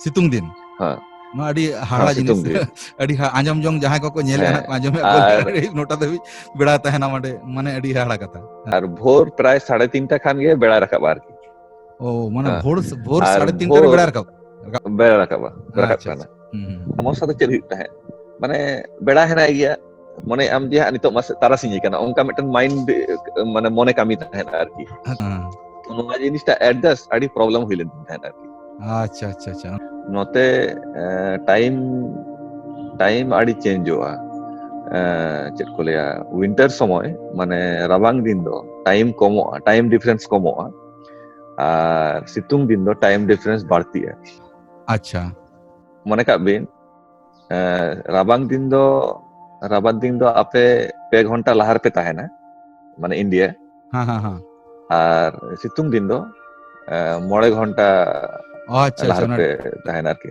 ᱥᱤᱛᱩᱝ ᱫᱤᱱ? ᱦᱮᱸ᱾ ᱱᱚᱣᱟ ᱟᱹᱰᱤ ᱦᱮᱸ, ᱦᱟᱦᱟᱲᱟ ᱡᱤᱱᱤᱥ᱾ ᱥᱤᱛᱩᱝ ᱫᱤᱱ᱾ ᱟᱹᱰᱤ ᱦᱟ-, ᱟᱸᱡᱚᱢ ᱡᱚᱝ ᱡᱟᱦᱟᱸᱭ ᱠᱚᱠᱚ ᱧᱮᱞᱮᱫ ᱦᱮᱸ, ᱦᱮᱱᱟᱜ ᱠᱚᱣᱟ, ᱟᱸᱡᱚᱢᱮᱫ ᱠᱚ, ᱟᱨ ᱟᱹᱭᱩᱵ ᱱᱚᱴᱟ ᱫᱷᱟᱹᱵᱤᱡ ᱵᱮᱲᱟᱭ ᱛᱟᱦᱮᱱᱟ, ᱢᱟᱱᱮ, ᱢᱟᱱᱮ ᱟᱹᱰᱤ ᱦᱟᱦᱟᱲᱟ ᱠᱟᱛᱷᱟ᱾ ᱦᱮᱸ᱾ ᱟᱨ ᱵᱷᱳᱨ ᱯᱨᱟᱭ ᱥᱟᱲᱮ ᱛᱤᱱᱴᱟ ᱠᱷᱟᱱ ᱜᱮ ᱵᱮᱲᱟᱭ ᱨᱟᱠᱟᱵᱟ ᱟᱨᱠᱤ᱾ ᱚ, ᱢᱟᱱᱮ ᱦᱮᱸ᱾ ᱵᱷᱳᱨ, ᱵᱷᱳᱨ ᱟᱨ ᱥᱟᱲᱮ ᱛᱤᱱᱴᱟ ᱨᱮ ᱵᱷᱳᱨ ᱵᱮᱲᱟᱭ ᱨᱟᱠᱟᱵ, ᱨᱟᱠᱟᱵ, ᱵᱮᱲᱟᱭ ᱨᱟᱠᱟᱵᱟ, ᱨᱟᱠᱟᱵ ᱟᱪᱪᱷᱟ, ᱠᱟᱱᱟ᱾ ᱟᱪᱪᱷᱟ᱾ ᱦᱩᱸ, ᱦᱩᱸ᱾ ᱥᱚᱢᱚᱥᱥᱟ ᱫᱚ ᱪᱮᱫ ᱦᱩᱭᱩᱜ ᱛᱟᱦᱮᱸᱫ? ᱢᱟᱱᱮ ᱵᱮᱲᱟ ᱦᱮᱱᱟᱭ ᱜᱮᱭᱟ, ᱢᱚᱱᱮ ᱟᱢ ᱡᱮ ᱦᱟᱸᱜ ᱱᱤᱛᱚᱜ ᱢᱟᱥᱮ ᱛᱟᱨᱟᱥᱤᱧ ᱠᱟᱱᱟ, ᱚᱱᱠᱟ ᱢᱤᱫᱴᱮᱱ ᱢᱟᱭᱤᱱᱰ, ᱢᱟᱱᱮ ᱢᱚᱱᱮ ᱠᱟᱹᱢᱤ ᱛᱟᱦᱮᱸᱱᱟ ᱟᱨᱠᱤ᱾ ᱦᱮᱸ᱾ ᱛᱚ ᱱᱚᱣᱟ ᱡᱤᱱᱤᱥᱴᱟ ᱮᱰᱡᱟᱥᱴ ᱟᱹᱰᱤ ᱯᱨᱚᱵᱞᱮᱢ ᱦᱩᱭ ᱞᱮᱱ ᱛᱤᱧ ᱛᱟᱦᱮᱸᱫ ᱟᱨᱠᱤ᱾ ᱟᱪᱪᱷᱟ, ᱟᱪᱪᱷᱟ, ᱟᱪᱪᱷᱟ᱾ ᱱᱚᱛᱮ ᱴᱟᱭᱤᱢ ᱴᱟᱭᱤᱢ ᱟᱹᱰᱤ ᱪᱮᱧᱡᱚᱜᱼᱟ᱾ ᱪᱮᱫ ᱠᱚ ᱞᱟᱹᱭᱟ, ᱩᱭᱤᱱᱴᱟᱨ ᱥᱚᱢᱚᱭ, ᱢᱟᱱᱮ ᱨᱟᱵᱟᱝ ᱫᱤᱱ ᱫᱚ ᱴᱟᱭᱤᱢ ᱠᱚᱢᱚᱜᱼᱟ, ᱴᱟᱭᱤᱢ ᱰᱤᱯᱷᱟᱨᱮᱱᱥ ᱠᱚᱢᱚᱜᱼᱟ᱾ ᱟᱨ ᱥᱤᱛᱩᱝ ᱫᱤᱱ ᱫᱚ ᱴᱟᱭᱤᱢ ᱰᱤᱯᱷᱟᱨᱮᱱᱥ ᱵᱟᱹᱲᱛᱤᱜᱼᱟ᱾ ᱟᱪᱪᱷᱟ᱾ ᱢᱚᱱᱮ ᱠᱟᱜ ᱵᱤᱱ, ᱮᱸ, ᱨᱟᱵᱟᱝ ᱫᱤᱱ ᱫᱚ ᱨᱟᱵᱟᱝ ᱫᱤᱱ ᱫᱚ ᱟᱯᱮ ᱯᱮ ᱜᱷᱚᱱᱴᱟ ᱞᱟᱦᱟ ᱨᱮᱯᱮ ᱛᱟᱦᱮᱱᱟ, ᱢᱟᱱᱮ ᱤᱱᱰᱤᱭᱟ᱾ ᱦᱮᱸ, ᱦᱮᱸ, ᱦᱮᱸ᱾ ᱟᱨ ᱥᱤᱛᱩᱝ ᱫᱤᱱ ᱫᱚ, ᱮᱸ, ᱢᱚᱬᱮ ᱜᱷᱚᱱᱴᱟ ᱚ, ᱟᱪᱪᱷᱟ, ᱞᱟᱦᱟ ᱟᱪᱪᱷᱟ, ᱚᱱᱟ, ᱨᱮᱯᱮ ᱛᱟᱦᱮᱱᱟ ᱟᱨᱠᱤ᱾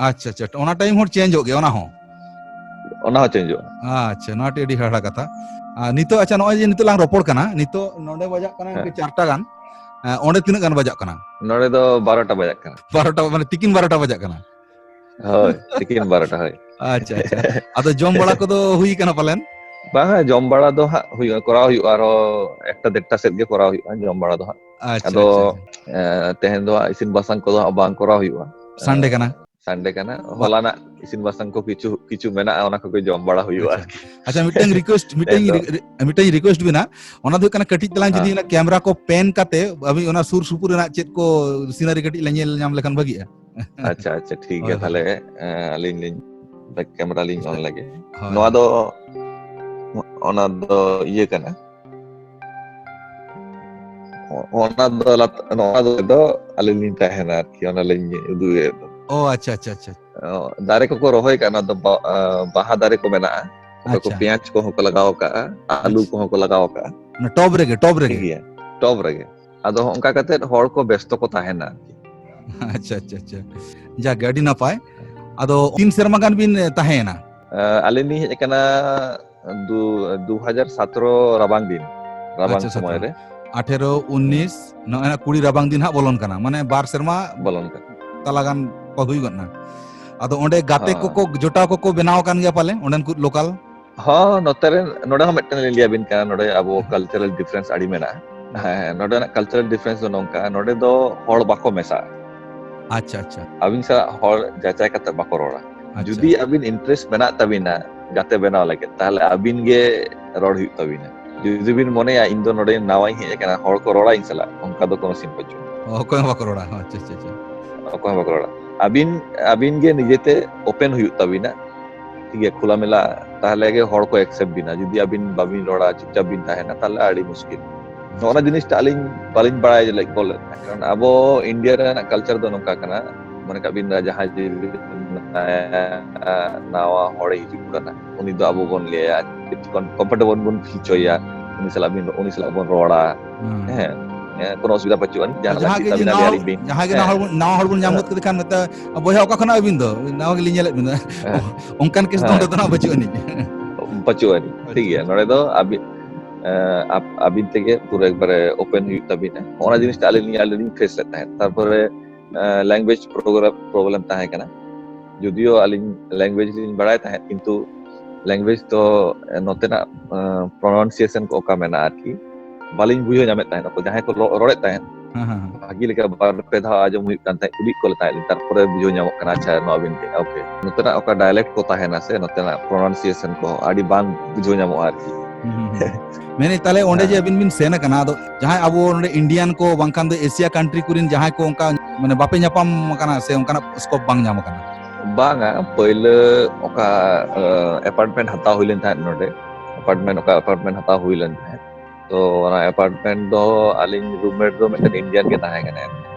ᱟᱪᱪᱷᱟ, ᱟᱪᱪᱷᱟ, ᱚᱱᱟ ᱴᱟᱭᱤᱢ ᱦᱚᱸ ᱪᱮᱧᱡᱚᱜ ᱜᱮᱭᱟ ᱚᱱᱟ ᱦᱚᱸ? ᱚᱱᱟ ᱦᱚᱸ ᱪᱮᱧᱡᱚᱜᱼᱟ᱾ ᱟᱪᱪᱷᱟ, ᱱᱚᱣᱟ ᱟᱹᱰᱤ ᱦᱟᱦᱟᱲᱟ ᱠᱟᱛᱷᱟ᱾ ᱟᱨ ᱱᱤᱛᱚᱜ, ᱟᱪᱪᱷᱟ, ᱱᱚᱜᱼᱚᱭ ᱡᱮ ᱱᱤᱛᱚᱜ ᱞᱟᱝ ᱨᱚᱯᱚᱲ ᱠᱟᱱᱟ, ᱱᱤᱛᱚᱜ ᱱᱚᱰᱮ ᱵᱟᱡᱟᱜ ᱠᱟᱱᱟ ᱦᱮᱸ᱾ ᱪᱟᱨᱴᱟ ᱜᱟᱱ, ᱮᱸ, ᱚᱸᱰᱮ ᱛᱤᱱᱟᱹᱜ ᱜᱟᱱ ᱵᱟᱡᱟᱜ ᱠᱟᱱᱟ? ᱱᱚᱰᱮ ᱫᱚ ᱵᱟᱨᱚᱴᱟ ᱵᱟᱡᱟᱜ ᱠᱟᱱᱟ᱾ ᱵᱟᱨᱚᱴᱟ, ᱢᱟᱱᱮ ᱛᱤᱠᱤᱱ ᱵᱟᱨᱚᱴᱟ ᱵᱟᱡᱟᱜ ᱠᱟᱱᱟ᱾ ᱦᱳᱭ, ᱛᱤᱠᱤᱱ ᱵᱟᱨᱚᱴᱟ, ᱦᱳᱭ᱾ ᱟᱪᱪᱷᱟ, ᱟᱪᱪᱷᱟ᱾ ᱟᱫᱚ ᱡᱚᱢ ᱵᱟᱲᱟ ᱠᱚᱫᱚ ᱦᱩᱭ ᱠᱟᱱᱟ ᱯᱟᱞᱮᱱ? ᱵᱟᱝᱟ, ᱡᱚᱢ ᱵᱟᱲᱟ ᱫᱚ ᱦᱟᱸᱜ ᱦᱩᱭᱩᱜᱼᱟ, ᱠᱚᱨᱟᱣ ᱦᱩᱭᱩᱜᱼᱟ, ᱟᱨᱚ ᱮᱠᱴᱟ ᱰᱮᱲᱴᱟ ᱥᱮᱫ ᱜᱮ ᱠᱚᱨᱟᱣ ᱦᱩᱭᱩᱜᱼᱟ ᱡᱚᱢ ᱵᱟᱲᱟ ᱫᱚ ᱦᱟᱸᱜ᱾ ᱟᱪᱪᱷᱟ, ᱟᱫᱚ, ᱟᱪᱪᱷᱟ, ᱟᱪᱪᱷᱟ᱾ ᱮᱸ, ᱛᱮᱦᱮᱧ ᱫᱚ ᱦᱟᱸᱜ ᱤᱥᱤᱱ ᱵᱟᱥᱟᱝ ᱠᱚᱫᱚ ᱦᱟᱸᱜ ᱵᱟᱝ ᱠᱚᱨᱟᱣ ᱦᱩᱭᱩᱜᱼᱟ᱾ ᱥᱟᱱᱰᱮ ᱠᱟᱱᱟ᱾ ᱥᱟᱱᱰᱮ ᱠᱟᱱᱟ᱾ ᱵᱟ- ᱦᱚᱞᱟᱱᱟᱜ ᱤᱥᱤᱱ ᱵᱟᱥᱟᱝ ᱠᱚ ᱠᱤᱪᱷᱩ, ᱠᱤᱪᱷᱩ ᱢᱮᱱᱟᱜᱼᱟ, ᱚᱱᱟ ᱠᱚᱜᱮ ᱡᱚᱢ ᱵᱟᱲᱟ ᱦᱩᱭᱩᱜᱼᱟ ᱟᱪᱪᱷᱟ᱾ ᱟᱨᱠᱤ᱾ ᱟᱪᱪᱷᱟ, ᱢᱤᱫᱴᱟᱝ ᱨᱤᱠᱩᱭᱮᱥᱴ, ᱢᱤᱫᱴᱟᱝ ᱛᱮᱦᱮᱧ ᱫᱚ ᱨᱤ-, ᱨᱤ-, ᱢᱤᱫᱴᱟᱝ ᱨᱤᱠᱩᱭᱮᱥᱴ ᱢᱮᱱᱟᱜᱼᱟ, ᱚᱱᱟ ᱫᱚ ᱦᱩᱭᱩᱜ ᱠᱟᱱᱟ ᱠᱟᱹᱴᱤᱡ ᱛᱟᱞᱟᱝ ᱡᱩᱫᱤ ᱦᱮᱸ᱾ ᱚᱱᱟ ᱠᱮᱢᱨᱟ ᱠᱚ ᱯᱮᱱ ᱠᱟᱛᱮ ᱟᱹᱵᱤᱱ ᱚᱱᱟ ᱥᱩᱨ ᱥᱩᱯᱩᱨ ᱨᱮᱱᱟᱜ ᱪᱮᱫ ᱠᱚ ᱥᱤᱱᱟᱨᱤ ᱠᱟᱹᱴᱤᱡ ᱞᱮ ᱧᱮᱞ ᱧᱟᱢ ᱞᱮᱠᱷᱟᱱ ᱵᱷᱟᱹᱜᱤᱜᱼᱟ᱾ ᱟᱪᱪᱷᱟ, ᱟᱪᱪᱷᱟ, ᱴᱷᱤᱠ ᱦᱳᱭ, ᱜᱮᱭᱟ᱾ ᱦᱳᱭ᱾ ᱛᱟᱦᱞᱮ, ᱮᱸ, ᱟᱹᱞᱤᱧ ᱞᱤᱧ ᱵᱮᱠ ᱠᱮᱢᱨᱟ ᱞᱤᱧ ᱚᱱ ᱞᱮᱜᱮ᱾ ᱦᱳᱭ, ᱱᱚᱣᱟ ᱦᱳᱭ᱾ ᱫᱚ, ᱚᱱᱟ ᱫᱚ ᱤᱭᱟᱹ ᱠᱟᱱᱟ᱾ ᱚ-, ᱚᱱᱟ ᱫᱚ ᱞᱟᱛ-, ᱱᱚᱣᱟ ᱫᱚ ᱟᱹᱞᱤᱧ ᱞᱤᱧ ᱛᱟᱦᱮᱱᱟ ᱟᱨᱠᱤ, ᱚᱱᱟ ᱞᱤᱧ ᱩᱫᱩᱜ ᱮᱫ ᱫᱚ᱾ ᱚ, ᱟᱪᱪᱷᱟ, ᱟᱪᱪᱷᱟ, ᱟᱪᱪᱷᱟ᱾ ᱚ, ᱫᱟᱨᱮ ᱠᱚᱠᱚ ᱨᱚᱦᱚᱭ ᱠᱟᱜᱼᱟ, ᱚᱱᱟ ᱫᱚ ᱵᱟ-, ᱟ, ᱵᱟᱦᱟ ᱫᱟᱨᱮ ᱠᱚ ᱢᱮᱱᱟᱜᱼᱟ᱾ ᱚᱠᱚᱭ ᱠᱚ ᱟᱪᱪᱷᱟ᱾ ᱯᱮᱸᱭᱟᱡᱽ ᱠᱚᱦᱚᱸ ᱠᱚ ᱞᱟᱜᱟᱣ ᱠᱟᱜᱼᱟ, ᱟᱹᱞᱩ ᱟᱪᱪᱷᱟ᱾ ᱠᱚᱦᱚᱸ ᱠᱚ ᱞᱟᱜᱟᱣ ᱠᱟᱜᱼᱟ᱾ ᱚᱱᱟ ᱴᱚᱵ ᱨᱮᱜᱮ, ᱴᱚᱵ ᱴᱷᱤᱠ ᱨᱮᱜᱮ? ᱜᱮᱭᱟ, ᱴᱚᱵ ᱨᱮᱜᱮ᱾ ᱟᱫᱚ ᱦᱚᱸᱜ ᱚᱱᱠᱟ ᱠᱟᱛᱮᱫ ᱦᱚᱲ ᱠᱚ ᱵᱮᱥᱛᱚ ᱠᱚ ᱛᱟᱦᱮᱱᱟ ᱟᱨᱠᱤ᱾ ᱟᱪᱪᱷᱟ, ᱟᱪᱪᱷᱟ, ᱟᱪᱪᱷᱟ᱾ ᱡᱟᱠ ᱜᱮ, ᱟᱹᱰᱤ ᱱᱟᱯᱟᱭ᱾ ᱟᱫᱚ ᱛᱤᱱ ᱥᱮᱨᱢᱟ ᱜᱟᱱ ᱵᱤᱱ, ᱮ, ᱛᱟᱦᱮᱸᱭᱮᱱᱟ? ᱮ, ᱟᱹᱞᱤᱧ ᱞᱤᱧ ᱦᱮᱡ ᱟᱠᱟᱱᱟ ᱫᱩ-, ᱫᱩ ᱦᱟᱡᱟᱨ ᱥᱟᱛᱨᱚ ᱨᱟᱵᱟᱝ ᱫᱤᱱ, ᱨᱟᱵᱟᱝ ᱟᱪᱪᱷᱟ, ᱥᱚᱢᱚᱭ ᱥᱟᱛᱨᱚ᱾ ᱨᱮ᱾ ᱟᱴᱷᱮᱨᱚ, ᱩᱱᱤᱥ, ᱱᱚᱜᱼᱚᱭ ᱱᱟ ᱠᱩᱲᱤ ᱨᱟᱵᱟᱝ ᱫᱤᱱ ᱦᱟᱸᱜ ᱵᱚᱞᱚᱱ ᱠᱟᱱᱟ, ᱢᱟᱱᱮ ᱵᱟᱨ ᱥᱮᱨᱢᱟ ᱵᱚᱞᱚᱱ ᱠᱟᱱᱟ᱾ ᱛᱟᱞᱟ ᱜᱟᱱ ᱠᱚ ᱦᱩᱭ ᱜᱚᱫ ᱱᱟ᱾ ᱟᱫᱚ ᱚᱸᱰᱮ ᱜᱟᱛᱮ ᱦᱮᱸ᱾ ᱠᱚᱠᱚ, ᱡᱚᱴᱟᱣ ᱠᱚᱠᱚ ᱵᱮᱱᱟᱣ ᱟᱠᱟᱱ ᱜᱮᱭᱟ ᱯᱟᱞᱮ, ᱚᱸᱰᱮᱱ ᱠᱚ ᱞᱳᱠᱟᱞ? ᱦᱚᱸ, ᱱᱚᱛᱮ ᱨᱮᱱ, ᱱᱚᱰᱮ ᱦᱚᱸ ᱢᱤᱫᱴᱮᱱ ᱞᱤᱧ ᱞᱟᱹᱭ ᱟᱵᱤᱱ ᱠᱟᱱᱟ, ᱱᱚᱰᱮ ᱟᱵᱚ ᱠᱟᱞᱪᱟᱨᱟᱞ ᱰᱤᱯᱷᱟᱨᱮᱱᱥ ᱟᱹᱰᱤ ᱢᱮᱱᱟᱜᱼᱟ᱾ ᱦᱮᱸ, ᱦᱮᱸ, ᱱᱚᱰᱮᱱᱟᱜ ᱠᱟᱞᱪᱟᱨᱟᱞ ᱰᱤᱯᱷᱟᱨᱮᱱᱥ ᱫᱚ ᱱᱚᱝᱠᱟ, ᱱᱚᱰᱮ ᱫᱚ ᱦᱚᱲ ᱵᱟᱠᱚ ᱢᱮᱥᱟᱜᱼᱟ᱾ ᱟᱪᱪᱷᱟ, ᱟᱪᱪᱷᱟ᱾ ᱟᱹᱵᱤᱱ ᱥᱟᱞᱟᱜ ᱦᱚᱲ ᱡᱟᱪᱟᱭ ᱠᱟᱛᱮ ᱵᱟᱠᱚ ᱨᱚᱲᱟ᱾ ᱟᱪᱪᱷᱟ᱾ ᱡᱩᱫᱤ ᱟᱹᱵᱤᱱ interest ᱢᱮᱱᱟᱜ ᱛᱟᱹᱵᱤᱱᱟ ᱜᱟᱛᱮ ᱵᱮᱱᱟᱣ ᱞᱟᱹᱜᱤᱫ, ᱛᱟᱦᱚᱞᱮ ᱟᱹᱵᱤᱱ ᱜᱮ ᱨᱚᱲ ᱦᱩᱭᱩᱜ ᱛᱟᱹᱵᱤᱱᱟ᱾ ᱡᱩᱫᱤ ᱵᱤᱱ ᱢᱚᱱᱮᱭᱟ, "ᱤᱧ ᱫᱚ ᱱᱚᱰᱮ ᱱᱟᱣᱟᱧ ᱦᱮᱡ ᱟᱠᱟᱱᱟ, ᱦᱚᱲ ᱠᱚ ᱨᱚᱲᱟ ᱤᱧ ᱥᱟᱞᱟᱜ", ᱚᱱᱠᱟ ᱫᱚ ᱠᱳᱱᱳ scene ᱵᱟᱹᱪᱩᱜᱼᱟ᱾ ᱚ, ᱚᱠᱚᱭ ᱦᱚᱸ ᱵᱟᱠᱚ ᱨᱚᱲᱟ᱾ ᱟᱪᱪᱷᱟ, ᱟᱪᱪᱷᱟ, ᱟᱪᱪᱷᱟ᱾ ᱚᱠᱚᱭ ᱦᱚᱸ ᱵᱟᱠᱚ ᱨᱚᱲᱟ᱾ ᱟᱹᱵᱤᱱ, ᱟᱹᱵᱤᱱ ᱜᱮ ᱱᱤᱡᱮᱛᱮ open ᱦᱩᱭᱩᱜ ᱛᱟᱹᱵᱤᱱᱟ᱾ ᱴᱷᱤᱠ ᱜᱮᱭᱟ, ᱠᱷᱩᱞᱟᱢᱮᱞᱟ, ᱛᱟᱦᱚᱞᱮ ᱜᱮ ᱦᱚᱲ ᱠᱚ accept ᱵᱤᱱᱟ᱾ ᱡᱩᱫᱤ ᱟᱹᱵᱤᱱ ᱵᱟᱹᱵᱤᱱ ᱨᱚᱲᱟ, ᱪᱩᱯᱪᱟᱯ ᱵᱤᱱ ᱛᱟᱦᱮᱱᱟ, ᱛᱟᱦᱚᱞᱮ ᱟᱹᱰᱤ ᱢᱩᱥᱠᱤᱞ᱾ ᱱᱚᱜᱼᱚ ᱱᱟ ᱡᱤᱱᱤᱥᱴᱟ ᱟᱹᱞᱤᱧ ᱵᱟᱹᱞᱤᱧ ᱵᱟᱲᱟᱭ ᱞᱮᱫ ᱠᱚ ᱞᱮᱫ ᱛᱟᱦᱮᱸᱫ᱾ ᱠᱟᱨᱚᱱ ᱟᱵᱚ ᱤᱱᱰᱤᱭᱟ ᱨᱮᱱᱟᱜ culture ᱫᱚ ᱱᱚᱝᱠᱟ ᱠᱟᱱᱟ, ᱢᱚᱱᱮ ᱠᱟᱜ ᱵᱤᱱ, ᱡᱟᱦᱟᱸᱭ ᱡᱩᱫᱤ ᱱᱟᱣᱟ ᱦᱚᱲᱮ ᱦᱤᱡᱩᱜ ᱠᱟᱱᱟ, ᱩᱱᱤ ᱫᱚ ᱟᱵᱚ ᱵᱚᱱ ᱞᱟᱹᱭᱟ, ᱪᱮᱫ ᱠᱷᱚᱱ comfortable ᱵᱚᱱ feel ᱦᱚᱪᱚᱭᱟ, ᱩᱱᱤ ᱥᱟᱞᱟᱜ ᱵᱤᱱ, ᱩᱱᱤ ᱥᱟᱞᱟᱜ ᱵᱚᱱ ᱨᱚᱲᱟ᱾ ᱦᱮᱸ᱾ ᱦᱮᱸ, ᱦᱮᱸ, ᱠᱳᱱᱳ ᱚᱥᱩᱵᱤᱫᱷᱟ ᱵᱟᱹᱪᱩᱜ ᱟᱹᱱᱤᱡ, ᱡᱟᱦᱟᱸ ᱡᱟᱦᱟᱸ ᱞᱟᱹᱠᱛᱤ ᱜᱮ ᱛᱟᱵᱤᱱᱟ ᱡᱩᱫᱤ ᱞᱟᱹᱭ ᱱᱟᱣᱟ, ᱟᱹᱞᱤᱧ ᱵᱤᱱ᱾ ᱡᱟᱦᱟᱸᱭ ᱜᱮ ᱱᱟᱣᱟ ᱦᱮᱸ᱾ ᱦᱚᱲ ᱵᱚᱱ, ᱱᱟᱣᱟ ᱦᱚᱲ ᱵᱚᱱ ᱧᱟᱢ ᱦᱮᱸ᱾ ᱜᱚᱫ ᱠᱮᱫᱮ ᱠᱷᱟᱱ ᱢᱮᱛᱟ, "ᱵᱚᱭᱦᱟ, ᱚᱠᱟ ᱠᱷᱚᱱᱟᱜ ᱟᱹᱵᱤᱱ ᱫᱚ? ᱱᱟᱣᱟ ᱜᱮᱞᱤᱧ ᱧᱮᱞᱮᱫ ᱵᱤᱱᱟ᱾" ᱚ-, ᱚᱱᱠᱟᱱ case ᱫᱚ ᱦᱮᱸ᱾ ᱚᱸᱰᱮ ᱫᱚ ᱱᱟᱜ ᱵᱟᱹᱪᱩᱜ ᱟᱹᱱᱤᱡ᱾ ᱵᱟᱹᱪᱩᱜ ᱟᱹᱱᱤᱡ᱾ ᱴᱷᱤᱠ ᱜᱮᱭᱟ, ᱟᱪᱪᱷᱟ᱾ ᱱᱚᱰᱮ ᱫᱚ ᱟᱹᱵᱤᱱ, ᱮᱸ, ᱟᱯ-, ᱟᱹᱵᱤᱱ ᱛᱮᱜᱮ ᱯᱩᱨᱟᱹ ᱮᱠᱵᱟᱨᱮ open ᱦᱩᱭᱩᱜ ᱛᱟᱹᱵᱤᱱᱟ᱾ ᱚᱱᱟ ᱦᱩᱸ᱾ ᱡᱤᱱᱤᱥᱴᱟ ᱟᱹᱞᱤᱧ, ᱟᱹᱞᱤᱧ ᱞᱤᱧ face ᱮᱫ ᱛᱟᱦᱮᱸᱫ᱾ ᱛᱟᱨᱯᱚᱨᱮ, ᱮᱸ, language program, problem ᱛᱟᱦᱮᱸ ᱠᱟᱱᱟ᱾ ᱡᱩᱫᱤᱭᱳ ᱟᱹᱞᱤᱧ language ᱞᱤᱧ ᱵᱟᱲᱟᱭ ᱛᱟᱦᱮᱸᱫ, ᱠᱤᱱᱛᱩ language ᱫᱚ, ᱮᱸ, ᱱᱚᱛᱮᱱᱟᱜ, ᱮᱸ, pronunciation ᱠᱚ ᱚᱠᱟ ᱢᱮᱱᱟᱜᱼᱟ ᱟᱨᱠᱤ, ᱵᱟᱹᱞᱤᱧ ᱵᱩᱡᱷᱟᱹᱣ ᱧᱟᱢᱮᱫ ᱛᱟᱦᱮᱸᱫ᱾ ᱟᱠᱚ ᱡᱟᱦᱟᱸᱭ ᱠᱚ ᱨᱚ-, ᱨᱚᱲᱮᱫ ᱛᱟᱦᱮᱸᱫ, ᱦᱮᱸ, ᱦᱮᱸ, ᱦᱮᱸ᱾ ᱵᱷᱟᱹᱜᱤ ᱞᱮᱠᱟ ᱵᱟᱨ ᱯᱮ ᱫᱷᱟᱣ ᱟᱸᱡᱚᱢ ᱦᱩᱭᱩᱜ ᱠᱟᱱ ᱛᱟᱦᱮᱸᱫ, ᱠᱩᱞᱤ ᱠᱚ ᱛᱟᱦᱮᱸᱫ ᱞᱤᱧ, ᱛᱟᱨᱯᱚᱨᱮ ᱵᱩᱡᱷᱟᱹᱣ ᱧᱟᱢᱚᱜ ᱠᱟᱱᱟ, ᱟᱪᱪᱷᱟ, ᱱᱚᱣᱟ ᱵᱤᱱ ᱞᱟᱹᱭᱮᱫᱼᱟ, okay᱾ ᱱᱚᱛᱮᱱᱟᱜ ᱚᱠᱟ dialect ᱠᱚ ᱛᱟᱦᱮᱱᱟ ᱥᱮ, ᱱᱚᱛᱮᱱᱟᱜ pronunciation ᱠᱚ ᱟᱹᱰᱤ ᱵᱟᱝ ᱵᱩᱡᱷᱟᱹᱣ ᱧᱟᱢᱚᱜᱼᱟ ᱟᱨᱠᱤ᱾ ᱦᱩᱸ, ᱦᱩᱸ, ᱦᱩᱸ᱾ ᱢᱮᱱᱮᱫ ᱛᱟᱦᱞᱮ ᱚᱸᱰᱮ ᱡᱮ ᱦᱮᱸ᱾ ᱟᱹᱵᱤᱱ ᱵᱤᱱ ᱥᱮᱱ ᱟᱠᱟᱱᱟ, ᱟᱫᱚ ᱡᱟᱦᱟᱸᱭ ᱟᱵᱚ ᱱᱚᱰᱮ Indian ᱠᱚ ᱵᱟᱝᱠᱷᱟᱱ ᱫᱚ Asia country ᱠᱚᱨᱮᱱ ᱡᱟᱦᱟᱸᱭ ᱠᱚ ᱚᱱᱠᱟ ᱢᱟᱱᱮ ᱵᱟᱯᱮ ᱧᱟᱯᱟᱢ ᱟᱠᱟᱱᱟ ᱥᱮ ᱚᱱᱠᱟᱱᱟᱜ scope ᱵᱟᱝ ᱧᱟᱢ ᱟᱠᱟᱱᱟ? ᱵᱟᱝᱟ, ᱯᱟᱹᱭᱞᱟᱹ ᱚᱠᱟ, ᱮ, apartment ᱦᱟᱛᱟᱣ ᱦᱩᱭ ᱞᱮᱱ ᱛᱟᱦᱮᱸᱫ ᱱᱚᱰᱮ, apartment, ᱚᱠᱟ apartment ᱦᱟᱛᱟᱣ ᱦᱩᱭ ᱞᱮᱱ ᱛᱟᱦᱮᱸᱫ, ᱛᱚ ᱚᱱᱟ apartment ᱫᱚ ᱟᱹᱞᱤᱧ roommate ᱫᱚ ᱢᱤᱫᱴᱮᱱ Indian ᱜᱮ ᱛᱟᱦᱮᱸ ᱠᱟᱱᱟᱭ᱾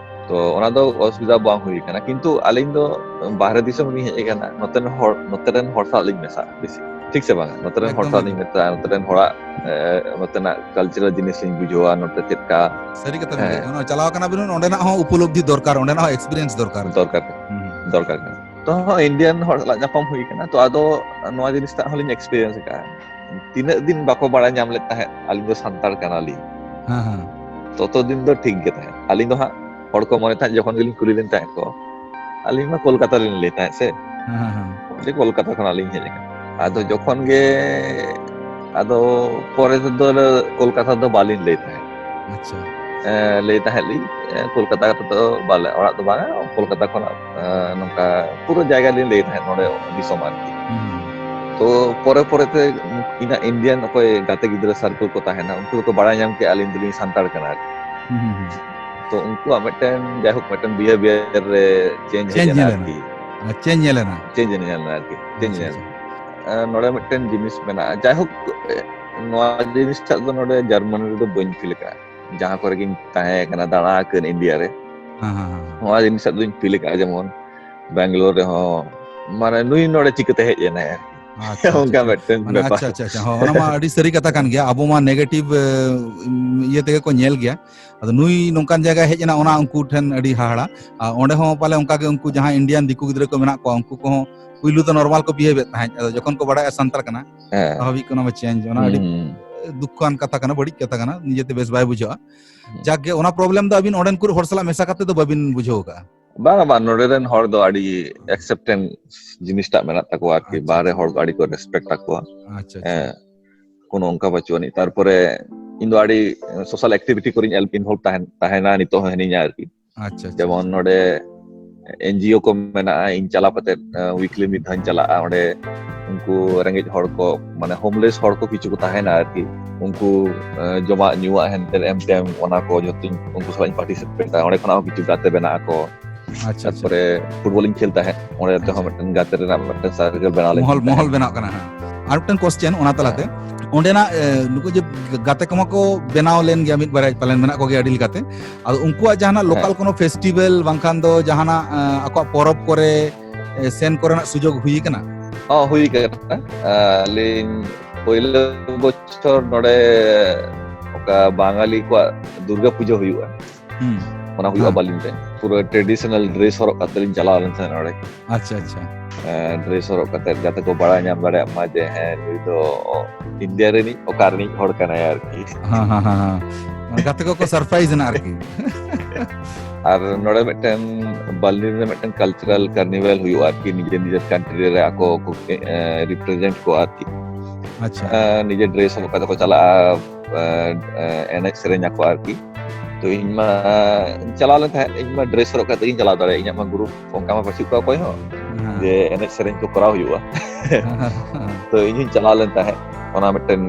ᱛᱚ ᱚᱱᱟ ᱫᱚ ᱚᱥᱩᱵᱤᱫᱷᱟ ᱵᱟᱝ ᱦᱩᱭ ᱠᱟᱱᱟ, ᱠᱤᱱᱛᱩ ᱟᱹᱞᱤᱧ ᱫᱚ ᱵᱟᱦᱨᱮ ᱫᱤᱥᱚᱢ ᱞᱤᱧ ᱦᱮᱡ ᱟᱠᱟᱱᱟ, ᱱᱚᱛᱮᱱ ᱦᱚᱲ, ᱱᱚᱛᱮ ᱨᱮᱱ ᱦᱚᱲ ᱥᱟᱶ ᱞᱤᱧ ᱢᱮᱥᱟᱜᱼᱟ ᱵᱮᱥᱤ, ᱴᱷᱤᱠ ᱥᱮ ᱵᱟᱝ? ᱱᱚᱛᱮ ᱨᱮᱱ ᱦᱚᱲ ᱮᱠᱫᱚᱢ, ᱥᱟᱶ ᱞᱤᱧ ᱮᱠᱫᱚᱢ᱾ ᱢᱮᱥᱟᱜᱼᱟ, ᱱᱚᱛᱮ ᱨᱮᱱ ᱦᱚᱲᱟᱜ, ᱮ, ᱱᱚᱛᱮᱱᱟᱜ cultural ᱡᱤᱱᱤᱥ ᱞᱤᱧ ᱵᱩᱡᱷᱟᱹᱣᱟ, ᱱᱚᱛᱮ ᱪᱮᱫ ᱞᱮᱠᱟ᱾ ᱥᱟᱹᱨᱤ ᱠᱟᱛᱷᱟ ᱵᱤᱱ ᱦᱮᱸ᱾ ᱞᱟᱹᱭ ᱠᱮᱫᱟ᱾ ᱚᱱᱟ ᱪᱟᱞᱟᱣ ᱠᱟᱱᱟ ᱵᱤᱱ, ᱚᱸᱰᱮᱱᱟᱜ ᱦᱚᱸ ᱩᱯᱚᱞᱚᱵᱽᱫᱷᱤ ᱫᱚᱨᱠᱟᱨ, ᱚᱸᱰᱮᱱᱟᱜ ᱦᱚᱸ experience ᱫᱚᱨᱠᱟᱨ᱾ ᱫᱚᱨᱠᱟᱨ ᱠᱟᱱᱟ, ᱦᱩᱸ᱾ ᱫᱚᱨᱠᱟᱨ ᱠᱟᱱᱟ᱾ ᱛᱚ ᱦᱚᱸ Indian ᱦᱚᱲ ᱥᱟᱞᱟᱜ ᱧᱟᱯᱟᱢ ᱦᱩᱭ ᱠᱟᱱᱟ, ᱛᱚ ᱟᱫᱚ ᱱᱚᱣᱟ ᱡᱤᱱᱤᱥᱴᱟᱜ ᱦᱚᱸᱞᱤᱧ experience ᱟᱠᱟᱫᱼᱟ᱾ ᱛᱤᱱᱟᱹᱜ ᱫᱤᱱ ᱵᱟᱠᱚ ᱵᱟᱲᱟᱭ ᱧᱟᱢ ᱞᱮᱫ ᱛᱟᱦᱮᱸᱫ ᱟᱹᱞᱤᱧ ᱫᱚ ᱥᱟᱱᱛᱟᱲ ᱠᱟᱱᱟᱞᱤᱧ, ᱦᱮᱸ, ᱦᱮᱸ᱾ ᱛᱚᱛᱚ ᱫᱤᱱ ᱫᱚ ᱴᱷᱤᱠ ᱜᱮ ᱛᱟᱦᱮᱸᱫ᱾ ᱟᱹᱞᱤᱧ ᱫᱚ ᱦᱟᱸᱜ ᱦᱚᱲ ᱠᱚ ᱢᱚᱱᱮ ᱛᱟᱦᱮᱸᱫ, ᱡᱚᱠᱷᱚᱱ ᱜᱮᱞᱤᱧ ᱠᱩᱞᱤ ᱞᱮᱱ ᱛᱟᱦᱮᱸᱫ ᱠᱚ, ᱟᱹᱞᱤᱧ ᱢᱟ ᱠᱳᱞᱠᱟᱛᱟ ᱞᱤᱧ ᱞᱟᱹᱭ ᱛᱟᱦᱮᱸᱫ ᱥᱮ, ᱦᱮᱸ, ᱦᱮᱸ, ᱦᱮᱸ᱾ ᱡᱮ ᱠᱳᱞᱠᱟᱛᱟ ᱠᱷᱚᱱᱟᱜ ᱞᱤᱧ ᱦᱮᱡ ᱟᱠᱟᱱᱟ᱾ ᱟᱫᱚ ᱡᱚᱠᱷᱚᱱ ᱜᱮ, ᱟᱫᱚ ᱯᱚᱨᱮ ᱛᱮᱫᱚ ᱠᱳᱞᱠᱟᱛᱟ ᱫᱚ ᱵᱟᱹᱞᱤᱧ ᱞᱟᱹᱭ ᱛᱟᱦᱮᱸᱫ᱾ ᱟᱪᱪᱷᱟ᱾ ᱞᱟᱹᱭ ᱛᱟᱦᱮᱸᱫ ᱞᱤᱧ, ᱠᱳᱞᱠᱟᱛᱟ ᱨᱮᱫᱚ ᱵᱟᱞᱮ, ᱚᱲᱟᱜ ᱫᱚ ᱵᱟᱝᱟ, ᱠᱳᱞᱠᱟᱛᱟ ᱠᱷᱚᱱᱟᱜ ᱱᱚᱝᱠᱟ ᱯᱩᱨᱟᱹ ᱡᱟᱭᱜᱟ ᱞᱤᱧ ᱞᱟᱹᱭ ᱛᱟᱦᱮᱸᱫ ᱱᱚᱰᱮ ᱫᱤᱥᱚᱢ ᱟᱨᱠᱤ᱾ ᱛᱚ ᱯᱚᱨᱮ ᱯᱚᱨᱮᱛᱮ ᱤᱧᱟᱹᱜ ᱤᱱᱰᱤᱭᱟᱱ ᱚᱠᱚᱭ ᱜᱟᱛᱮ ᱜᱤᱫᱽᱨᱟᱹ ᱥᱟᱨᱠᱮᱞ ᱠᱚ ᱛᱟᱦᱮᱱᱟ, ᱩᱱᱠᱩ ᱫᱚᱠᱚ ᱵᱟᱲᱟᱭ ᱧᱟᱢ ᱠᱮᱫᱼᱟ ᱟᱹᱞᱤᱧ ᱫᱚᱞᱤᱧ ᱥᱟᱱᱛᱟᱲ ᱠᱟᱱᱟ ᱟᱨᱠᱤ᱾ ᱛᱚ ᱩᱱᱠᱩᱣᱟᱜ ᱢᱤᱫᱴᱮᱱ, ᱡᱟᱭᱦᱳᱠ, ᱢᱤᱫᱴᱮᱱ ᱵᱤᱦᱮᱵᱤᱭᱟᱨ ᱨᱮ ᱪᱮᱧᱡᱽ ᱦᱮᱡ ᱮᱱᱟ ᱟᱨᱠᱤ᱾ ᱪᱮᱧᱡᱽ ᱧᱮᱞ ᱮᱱᱟ᱾ ᱪᱮᱧᱡᱽ ᱧᱮᱞ ᱮᱱᱟ ᱟᱨᱠᱤ᱾ ᱪᱮᱧᱡᱽ ᱧᱮᱞ ᱮᱱᱟ᱾ ᱱᱚᱰᱮ ᱢᱤᱫᱴᱮᱱ ᱡᱤᱱᱤᱥ ᱢᱮᱱᱟᱜᱼᱟ, ᱡᱟᱭᱦᱳᱠ, ᱱᱚᱣᱟ ᱡᱤᱱᱤᱥᱴᱟᱜ ᱫᱚ ᱱᱚᱰᱮ ᱡᱟᱨᱢᱟᱱᱤ ᱨᱮᱫᱚ ᱵᱟᱹᱧ ᱯᱷᱤᱞ ᱟᱠᱟᱫᱼᱟ᱾ ᱡᱟᱦᱟᱸ ᱠᱚᱨᱮ ᱜᱤᱧ ᱛᱟᱦᱮᱸ ᱠᱟᱱᱟ, ᱫᱟᱬᱟ ᱟᱠᱟᱫ ᱤᱱᱰᱤᱭᱟ ᱨᱮ, ᱱᱚᱣᱟ ᱡᱤᱱᱤᱥ ᱫᱚᱧ ᱯᱷᱤᱞ ᱟᱠᱟᱫᱼᱟ᱾ ᱡᱮᱢᱚᱱ ᱵᱮᱝᱜᱟᱞᱳᱨ ᱨᱮᱦᱚᱸ, ᱢᱟᱱᱮ, ᱱᱩᱭ ᱱᱚᱰᱮ ᱪᱤᱠᱟᱹᱛᱮ ᱦᱮᱡ ᱮᱱᱟᱭ ᱟᱨᱠᱤ᱾ ᱚᱱᱠᱟ ᱢᱤᱫᱴᱮᱱ ᱵᱮᱯᱟᱨ᱾ ᱟᱪᱪᱷᱟ, ᱟᱪᱪᱷᱟ, ᱟᱪᱪᱷᱟ᱾ ᱦᱚᱸ, ᱚᱱᱟ ᱢᱟ ᱟᱹᱰᱤ ᱥᱟᱹᱨᱤ ᱠᱟᱛᱷᱟ ᱠᱟᱱ ᱜᱮᱭᱟ᱾ ᱟᱵᱚ ᱢᱟ ᱱᱮᱜᱮᱴᱤᱵᱷ ᱤᱭᱟᱹ ᱛᱮᱜᱮ ᱠᱚ ᱧᱮᱞ ᱜᱮᱭᱟ᱾ ᱟᱫᱚ ᱱᱩᱭ ᱱᱚᱝᱠᱟᱱ ᱡᱟᱭᱜᱟ ᱦᱮᱡ ᱮᱱᱟ, ᱚᱱᱟ ᱩᱱᱠᱩ ᱴᱷᱮᱱ ᱟᱹᱰᱤ ᱦᱟᱦᱟᱲᱟ᱾ ᱟᱨ ᱚᱸᱰᱮ ᱦᱚᱸ ᱯᱟᱞᱮ ᱚᱱᱠᱟ ᱜᱮ ᱩᱱᱠᱩ ᱡᱟᱦᱟᱸᱭ ᱤᱱᱰᱤᱭᱟᱱ ᱫᱤᱠᱩ ᱜᱤᱫᱽᱨᱟᱹ ᱠᱚ ᱢᱮᱱᱟᱜ ᱠᱚᱣᱟ, ᱩᱱᱠᱩ ᱠᱚᱦᱚᱸ ᱯᱩᱭᱞᱩ ᱫᱚ ᱱᱚᱨᱢᱟᱞ ᱠᱚ ᱵᱤᱦᱮᱵᱷ ᱮᱫ ᱛᱟᱦᱮᱸᱫ᱾ ᱟᱫᱚ ᱡᱚᱠᱷᱚᱱ ᱠᱚ ᱵᱟᱲᱟᱭᱟ ᱥᱟᱱᱛᱟᱲ ᱠᱟᱱᱟ, ᱦᱮᱸ᱾ ᱥᱟᱵᱷᱟᱵᱤᱠ ᱠᱟᱱᱟ ᱵᱚ ᱪᱮᱧᱡᱽ᱾ ᱚᱱᱟ ᱟᱹᱰᱤ ᱦᱩᱸ᱾ ᱫᱩᱠᱠᱷᱚᱣᱟᱱ ᱠᱟᱛᱷᱟ ᱠᱟᱱᱟ, ᱵᱟᱹᱲᱤᱡ ᱠᱟᱛᱷᱟ ᱠᱟᱱᱟ, ᱱᱤᱡᱮᱛᱮ ᱵᱮᱥ ᱵᱟᱭ ᱵᱩᱡᱷᱟᱹᱜᱼᱟ᱾ ᱦᱩᱸ᱾ ᱡᱟᱠ ᱜᱮ, ᱚᱱᱟ ᱯᱨᱚᱵᱞᱮᱢ ᱫᱚ ᱟᱹᱵᱤᱱ ᱚᱸᱰᱮᱱ ᱠᱚ ᱦᱚᱲ ᱥᱟᱞᱟᱜ ᱢᱮᱥᱟ ᱠᱟᱛᱮ ᱫᱚ ᱵᱟᱹᱵᱤᱱ ᱵᱩᱡᱷᱟᱹᱣ ᱟᱠᱟᱫᱼᱟ? ᱵᱟᱝᱟ, ᱵᱟᱝ, ᱱᱚᱰᱮ ᱨᱮᱱ ᱦᱚᱲ ᱫᱚ ᱟᱹᱰᱤ ᱮᱠᱥᱮᱯᱴᱮᱱᱥ ᱡᱤᱱᱤᱥᱴᱟᱜ ᱢᱮᱱᱟᱜ ᱛᱟᱠᱚᱣᱟ ᱟᱨᱠᱤ᱾ ᱟᱪᱪᱷᱟ, ᱵᱟᱦᱨᱮ ᱟᱪᱪᱷᱟ᱾ ᱦᱚᱲ ᱠᱚ ᱟᱹᱰᱤ ᱠᱚ ᱨᱮᱥᱯᱮᱠᱴ ᱟᱠᱚᱣᱟ᱾ ᱟᱪᱪᱷᱟ, ᱟᱪᱪᱷᱟ᱾ ᱦᱮᱸ, ᱠᱳᱱᱳ ᱚᱱᱠᱟ ᱵᱟᱹᱪᱩᱜ ᱟᱹᱱᱤᱡ᱾ ᱛᱟᱨᱯᱚᱨᱮ ᱤᱧ ᱫᱚ ᱟᱹᱰᱤ ᱥᱳᱥᱟᱞ ᱮᱠᱴᱤᱵᱷᱤᱴᱤ ᱠᱚᱨᱮᱧ ᱤᱱᱵᱷᱚᱞᱵᱷ ᱛᱟᱦᱮᱱ, ᱛᱟᱦᱮᱱᱟ, ᱱᱤᱛᱚᱜ ᱦᱚᱸ ᱦᱤᱱᱟᱹᱧᱟ ᱟᱨᱠᱤ᱾ ᱟᱪᱪᱷᱟ, ᱟᱪᱪᱷᱟ, ᱡᱮᱢᱚᱱ ᱟᱪᱪᱷᱟ᱾ ᱱᱚᱰᱮ ᱮᱱᱡᱤᱳ ᱠᱚ ᱢᱮᱱᱟᱜᱼᱟ, ᱤᱧ ᱪᱟᱞᱟᱣ ᱠᱟᱛᱮ, ᱮ, ᱣᱤᱠᱞᱤ ᱢᱤᱫ ᱫᱷᱟᱣ ᱤᱧ ᱪᱟᱞᱟᱜᱼᱟ᱾ ᱚᱸᱰᱮ ᱩᱱᱠᱩ ᱨᱮᱸᱜᱮᱡ ᱦᱚᱲ ᱠᱚ, ᱢᱟᱱᱮ ᱦᱳᱢᱞᱮᱥ ᱦᱚᱲ ᱠᱚ ᱠᱤᱪᱷᱩ ᱠᱚ ᱛᱟᱦᱮᱱᱟ ᱟᱨᱠᱤ, ᱩᱱᱠᱩ, ᱮ, ᱡᱚᱢᱟᱜ ᱧᱩᱣᱟᱜ ᱦᱮᱱᱛᱮ ᱮᱢ ᱴᱮᱢ, ᱚᱱᱟ ᱠᱚ ᱡᱷᱚᱛᱚᱧ, ᱩᱱᱠᱩ ᱥᱟᱞᱟᱜ ᱤᱧ ᱯᱟᱨᱴᱤᱥᱤᱯᱮᱴᱟ᱾ ᱚᱸᱰᱮ ᱠᱷᱚᱱᱟᱜ ᱦᱚᱸ ᱠᱤᱪᱷᱩ ᱜᱟᱛᱮ ᱵᱮᱱᱟᱜ ᱟᱠᱚ᱾ ᱟᱪᱪᱷᱟ, ᱟᱪᱪᱷᱟ᱾ ᱛᱟᱨᱯᱚᱨᱮ ᱯᱷᱩᱴᱵᱚᱞ ᱤᱧ ᱠᱷᱮᱞ ᱛᱟᱦᱮᱸᱫ, ᱚᱸᱰᱮ ᱛᱮᱦᱚᱸ ᱟᱪᱪᱷᱟ᱾ ᱢᱤᱫᱴᱮᱱ ᱜᱟᱛᱮ ᱨᱮᱱᱟᱜ ᱢᱤᱫᱴᱮᱱ ᱥᱟᱨᱠᱮᱞ ᱵᱮᱱᱟᱣ ᱞᱮᱱ ᱢᱚᱦᱚᱞ, ᱛᱟᱦᱮᱸᱫ᱾ ᱢᱚᱦᱚᱞ ᱵᱮᱱᱟᱜ ᱠᱟᱱᱟ, ᱦᱮᱸ᱾ ᱟᱨ ᱢᱤᱫᱴᱮᱱ ᱠᱚᱥᱪᱮᱱ ᱚᱱᱟ ᱛᱟᱞᱟᱛᱮ, ᱦᱮᱸ᱾ ᱚᱸᱰᱮᱱᱟᱜ, ᱮ, ᱱᱩᱠᱩ ᱡᱮ ᱜᱟᱛᱮ ᱠᱚᱢᱟ ᱠᱚ ᱵᱮᱱᱟᱣ ᱞᱮᱱ ᱜᱮᱭᱟ, ᱢᱤᱫ ᱵᱟᱨᱭᱟ ᱯᱟᱞᱮᱱ ᱢᱮᱱᱟᱜ ᱠᱚᱜᱮᱭᱟ ᱟᱹᱰᱤ ᱞᱮᱠᱟᱛᱮ᱾ ᱟᱫᱚ ᱩᱱᱠᱩᱣᱟᱜ ᱡᱟᱦᱟᱱᱟᱜ ᱞᱳᱠᱟᱞ ᱦᱮᱸ᱾ ᱠᱳᱱᱳ ᱯᱷᱮᱥᱴᱤᱵᱮᱞ ᱵᱟᱝᱠᱷᱟᱱ ᱫᱚ ᱡᱟᱦᱟᱱᱟᱜ, ᱮ, ᱟᱠᱚᱣᱟᱜ ᱯᱚᱨᱚᱵᱽ ᱠᱚᱨᱮ, ᱮ, ᱥᱮᱱ ᱠᱚᱨᱮᱱᱟᱜ ᱥᱩᱡᱳᱜᱽ ᱦᱩᱭ ᱠᱟᱱᱟ? ᱦᱚᱸ, ᱦᱩᱭ ᱠᱟᱱᱟ᱾ ᱟᱹᱞᱤᱧ ᱯᱳᱭᱞᱳ ᱵᱚᱪᱷᱚᱨ ᱱᱚᱰᱮ ᱚᱠᱟ ᱵᱟঙᱟᱞᱤ ᱠᱚᱣᱟᱜ ᱫᱩᱨᱜᱟ ᱯᱩᱡᱟᱹ ᱦᱩᱭᱩᱜᱼᱟ᱾ ᱦᱩᱸ᱾ ᱚᱱᱟ ᱦᱩᱭᱩᱜᱼᱟ ᱦᱮᱸ᱾ ᱵᱟᱞᱤᱧ ᱨᱮ᱾ ᱯᱩᱨᱟᱹ ᱴᱨᱮᱰᱤᱥᱚᱱᱟᱞ ᱰᱨᱮᱥ ᱦᱚᱨᱚᱜ ᱠᱟᱛᱮ ᱞᱤᱧ ᱪᱟᱞᱟᱣ ᱞᱮᱱ ᱛᱟᱦᱮᱸᱫ ᱱᱚᱰᱮ᱾ ᱟᱪᱪᱷᱟ, ᱟᱪᱪᱷᱟ᱾ ᱮᱸ, ᱰᱨᱮᱥ ᱦᱚᱨᱚᱜ ᱠᱟᱛᱮ ᱡᱟᱛᱮ ᱠᱚ ᱵᱟᱲᱟᱭ ᱧᱟᱢ ᱫᱟᱲᱮᱭᱟᱜ ᱢᱟ ᱡᱮ ᱦᱮᱸ, ᱱᱩᱭ ᱫᱚ ᱤᱱᱰᱤᱭᱟ ᱨᱤᱱᱤᱡ, ᱚᱠᱟ ᱨᱤᱱᱤᱡ ᱦᱚᱲ ᱠᱟᱱᱟᱭ ᱟᱨᱠᱤ᱾ ᱦᱮᱸ, ᱦᱮᱸ, ᱦᱮᱸ, ᱦᱮᱸ᱾ ᱜᱟᱛᱮ ᱠᱚᱠᱚ ᱥᱟᱨᱯᱨᱟᱭᱤᱡᱽ ᱮᱱᱟ ᱟᱨᱠᱤ᱾ ᱟᱨ ᱱᱚᱰᱮ ᱢᱤᱫᱴᱮᱱ ᱵᱟᱨᱞᱤᱱ ᱨᱮ ᱢᱤᱫᱴᱮᱱ ᱠᱟᱞᱪᱟᱨᱟᱞ ᱠᱟᱨᱱᱤᱵᱷᱟᱞ ᱦᱩᱭᱩᱜᱼᱟ ᱟᱨᱠᱤ, ᱱᱤᱡᱮ ᱱᱤᱡᱮᱨ ᱠᱟᱱᱴᱨᱤ ᱨᱮ ᱟᱠᱚ ᱠᱚ, ᱮᱸ, ᱨᱤᱯᱨᱮᱡᱮᱱᱴ ᱠᱚᱣᱟ ᱟᱨᱠᱤ᱾ ᱟᱪᱪᱷᱟ᱾ ᱮᱸ, ᱱᱤᱡᱮ ᱰᱨᱮᱥ ᱦᱚᱨᱚᱜ ᱠᱟᱛᱮ ᱠᱚ ᱪᱟᱞᱟᱜᱼᱟ, ᱮᱸ, ᱮᱱᱮᱡ ᱥᱮᱨᱮᱧ ᱟᱠᱚ ᱟᱨᱠᱤ᱾ ᱛᱚ ᱤᱧ ᱢᱟ ᱪᱟᱞᱟᱣ ᱞᱮᱱ ᱛᱟᱦᱮᱸᱫ, ᱤᱧ ᱢᱟ ᱰᱨᱮᱥ ᱦᱚᱨᱚᱜ ᱠᱟᱛᱮ ᱜᱤᱧ ᱪᱟᱞᱟᱣ ᱫᱟᱲᱮᱭᱟᱜᱼᱟ, ᱤᱧᱟᱹᱜ ᱢᱟ ᱜᱨᱩᱯ ᱚᱱᱠᱟ ᱢᱟ ᱵᱟᱹᱪᱩᱜ ᱠᱚᱣᱟ ᱚᱠᱚᱭ ᱦᱚᱸ ᱡᱮ ᱮᱱᱮᱡ ᱥᱮᱨᱮᱧ ᱠᱚ ᱠᱚᱨᱟᱣ ᱦᱩᱭᱩᱜᱼᱟ᱾ ᱛᱚ ᱤᱧ ᱦᱚᱸᱧ ᱪᱟᱞᱟᱣ ᱞᱮᱱ ᱛᱟᱦᱮᱸᱫ, ᱚᱱᱟ ᱢᱤᱫᱴᱮᱱ